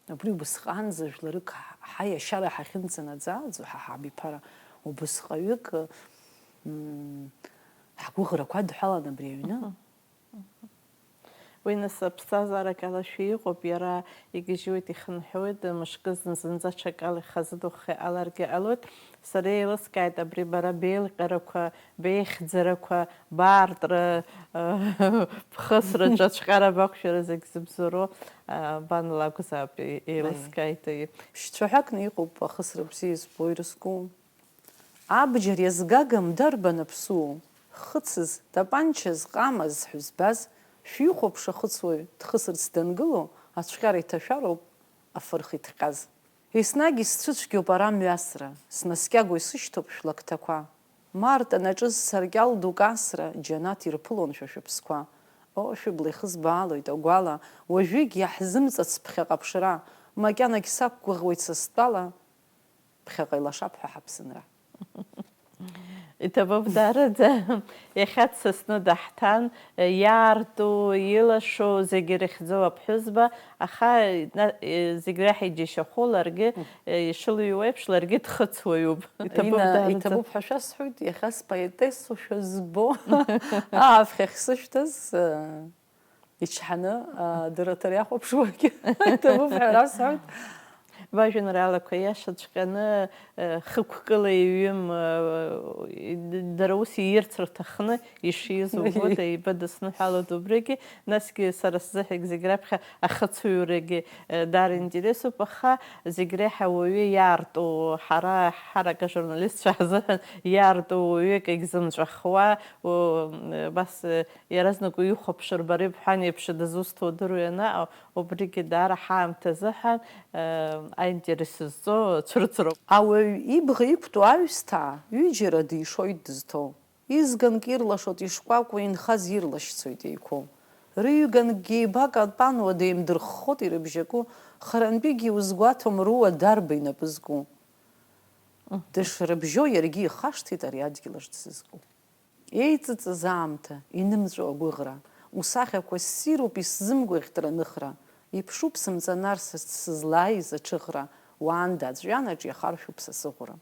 абри убысҟанӡа жәларык ҳа-, ҳаиашьара ҳахьынӡанаӡааӡо, ҳа ҳабиԥара убысҟаҩык, м, ҳгәыӷрақәа адҳәалан абри аҩны. Мгм. Уи, нас, аԥсҭазаара акалашәа иҟоуп, иара игьежьуеит, ихынҳәуеит, мышкы зынзынӡа ҽакала ихазыдухха иҟаларгьы ҟалоит. Сара еилыскааит абри бара беилҟьарақәа, беихьӡарақәа, баартра, бхысраҿы ацәҟьара бақәшәара зегь зыбзоуроу, бан лакәзаап, еилыскааит. Ԥшьцәаҳәакны иҟоуп ахысра бзиа избо ирызку. Абџьар иазгагам дарбан аԥсуоу? Хыцыз, тапанча зҟамаз ҳәызбаз, шәихәаԥш ахыцуаҩ дхысырц дангыло, ацәҟьара иҭашәароуп афырх иҭҟьаз. Еснагь исцәыцәгьоуп ара мҩасра, снаскьаго исышьҭоуп шәлакҭақәа. Март анаҿыз саркьал дук асра, џьанаҭ ирԥылон шәа шәыԥсқәа. О, шәыбла ихызбаалоит агәала, уажәыгь иаҳзымҵац ԥхьаҟа ԥшра, макьанагь сақәгәыӷуеит са стәала, ԥхьаҟа илашап ҳәа ҳаԥсынра. Иҭабуп даараӡа. Иахьа дсасны даҳҭан, иаарту, илашо зегьы ирыхьӡоу аԥҳәызба, аха, на-, зегь реиҳа иџьашьахәу ларгьы, ишылыҩуа еиԥш, ларгьы дхыцуаҩуп. Иҭабуп Ина, даараӡа. Иҭабуп ҳәа шәасҳәоит, иахьа споетессоушәа збо. Аавхьахь сышәҭаз, Ичҳаны, а, дырраҭара иахәаԥшуагьы иҭабуп ҳәа расҳәоит. Бажәеинраалақәа иашаҵәҟьаны, э, хықәкыла иҩым, э, дара ус иирц рҭахны ишиз убоит, еиба дысныҳәалоит убригьы, насгьы сара сзыҳәагь зегь раԥхьа ахыцуҩрагьы, э, даара интересуп, аха зегь реиҳа ауаҩы иаарту, ҳара ҳарак ажурналистцәа ҳзыҳәан иаарту ауаҩык егьзымҵәахуа, у-, э, абас, э, Иаразнак уихәаԥшыр, бара ибҳәан еиԥш дызусҭоу удыруеи анаҟа, убригьы даара ҳаамҭа азыҳәан, э, аинтерес зҵоу цәырҵроуп. Ауаҩ ибӷа иқәтәоу аҩсҭаа ҩыџьара дишоит дызҭоу. Изганк ирлашоит ишкәакәа, инхаз ирлашьцоит еиқәоу. Рыҩганкгьы еибакапануа деимдырххоит ирыбжьаку, харантәигьы иузгәаҭом руа дарба инапы зку. Дышрыбжьо иаргьы ихашҭит ари адгьыл аҿ дзызку. Еиҵыҵыз аамҭа, инымҵәо агәыӷра, усахьақәа ссируп, исзымгәаӷьт раныхра, иԥшуп сымҵанар сыц сызлааиз аҽыӷра, уаанда аҵәҩанаҿ иахаршәуп са сыӷәра.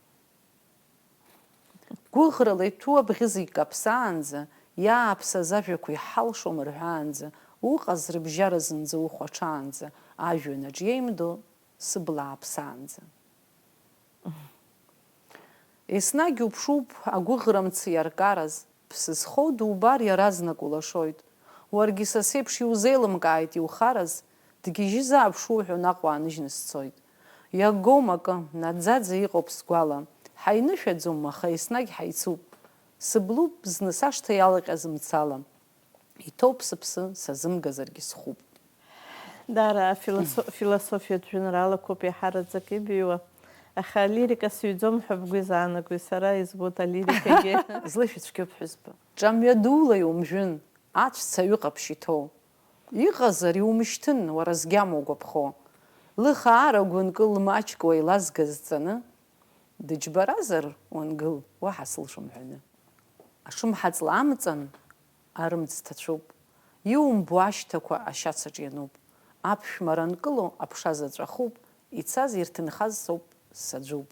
Гәыӷрала иҭәу абӷьы зегь каԥсаанӡа, иааԥсаз ажәақәа иҳалшом рҳәаанӡа, уҟаз рыбжьара зынӡа ухәаҽаанӡа, ажәҩанаҿ иеимдо сыбла ааԥсаанӡа. Еснагь уԥшуп агәыӷра мцы иаркараз, ԥсы зхоу дубар иаразнак улашоит. Уаргьы са сеиԥш иузеилымкааит иухараз, дгьежьызаап шуҳәо наҟ уааныжьны сцоит. Иагом акы, наӡаӡа иҟоуп сгәала, ҳаинышәаӡом, аха еснагь ҳаицуп. Сыблуп зны сашҭа иалҟьаз мцала. Иҭоуп сыԥсы, сазымгазаргьы схәуп. Даара афилосо-, философиатә жәеинраалақәоуп иаҳараӡак ибыҩуа, аха алирика сыҩӡом ҳәа бгәы изаанагои, сара избоит алирикагьы. Злышәа цәгьоуп, ҳәызба. Ҿамҩа дула иумжәын, аҵәца аҩы ҟаԥшь иҭоу. Иҟазар иумышьҭын, уара згьама угәаԥхо. Лыхаара гәынкы лмаҷк уеилазгаз ҵаны, дыџьбаразар уангыл, уаҳа сылшом ҳәаны. Ашымҳа ҵла амҵан, арымӡ ҭацәуп, иумбо ашьҭақәа ашьацаҿ иануп, аԥшәмара нкыло аԥша заҵә ахуп, ицаз ирҭынхаз соуп, саӡәуп.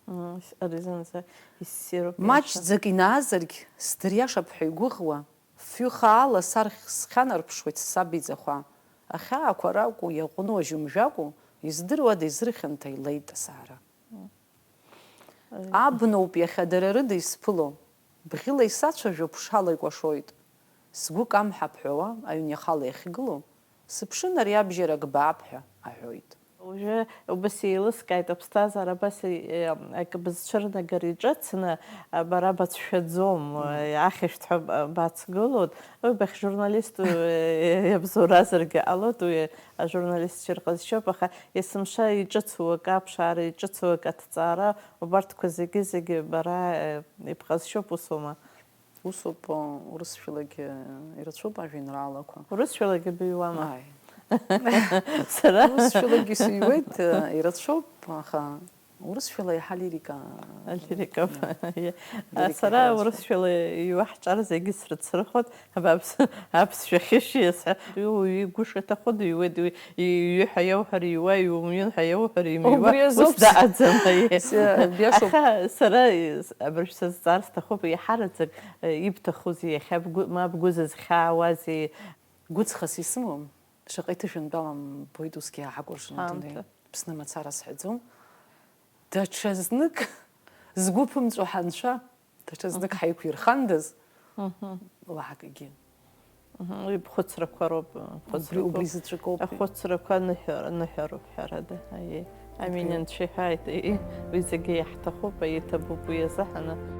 Мм, ари зынӡа иссируп, иаша. Маҷӡак инаазаргь, сдыриашап ҳәа игәыӷуа, фҩы хаала сархь схьанарԥшуеит саб иӡахәа. Ахьаақәа ракәу, иаҟәну ажьымжәакәу, издыруада изырхьанҭа илеит асаара. Абноуп иахьа дара рыда исԥыло, бӷьыла исацәажәо ԥшала икәашоит. Сгәы камҳап ҳәа уа аҩн иахала иахьгылоу, сыԥшын ари абжьарак баап ҳәа аҳәоит. Уажәы убас еилыскааит аԥсҭазаара, абас, э, акы бызцәырнагар иҿыцны, а, бара бацәшәаӡом, э, ахьышәҭҳәа б-, бацгылоит. Уи бахь журналист, э, иабзоуразаргьы ҟалоит, уи ажурналистцәа ирҟазшьоуп, аха есымша иҿыцу акы аԥшаара, иҿыцу акы аҭҵаара, убарҭқәа зегьы-зегьы бара, э, ибҟазшьоуп, усоума? Усоуп, урысшәалагьы ирацәоуп ажәеинраалақәа. Урысшәалагьы быҩуама? Ааи. Сара? Урысшәалагьы сыҩуеит, ирацәоуп, аха Урысшәала иаҳа лирика. Алирика. Сара урысшәала иуаҳҵар зегьы срыцрыхоит, абааԥс, аԥсшәа ахьышьиасҳәа. Уи игәы шаҭаху дыҩуеит, уи иҩы ҳәа иауҳәар иуа, иумҩын ҳәа иауҳәар имҩуа, Убри азоуп. Ус даҟаӡам, аиеи. Сиа-, биашоуп. Аха сара абыржә сазҵаар сҭахуп, иҳараӡак, э, ибҭахузеи иахьа бгәы, ма бгәы зызхьаауазеи? Гәыҵхас исымоу, шаҟа иҭышәынтәалам боит усгьы аҳакәыршан Аамҭа. Адунеи. Ԥсны мацара сҳәаӡом. Даҽазнык згәы ԥымҵәо ҳанцәа, даҽазнык ҳаиқәирхандаз, уаҳа акгьы. Мгм, уи бхәыцрақәа роуп, Убри, бхәыцрақәа. Убри заҵәык ауп. Ахәыцрақәа ныҳәа-, ныҳәароуп, ҳәарада. Аиеи. Амин, Анцәа иҳәааит, аиеи, уи зегьы иаҳҭахуп, аиҭабуп уи азыҳәаны.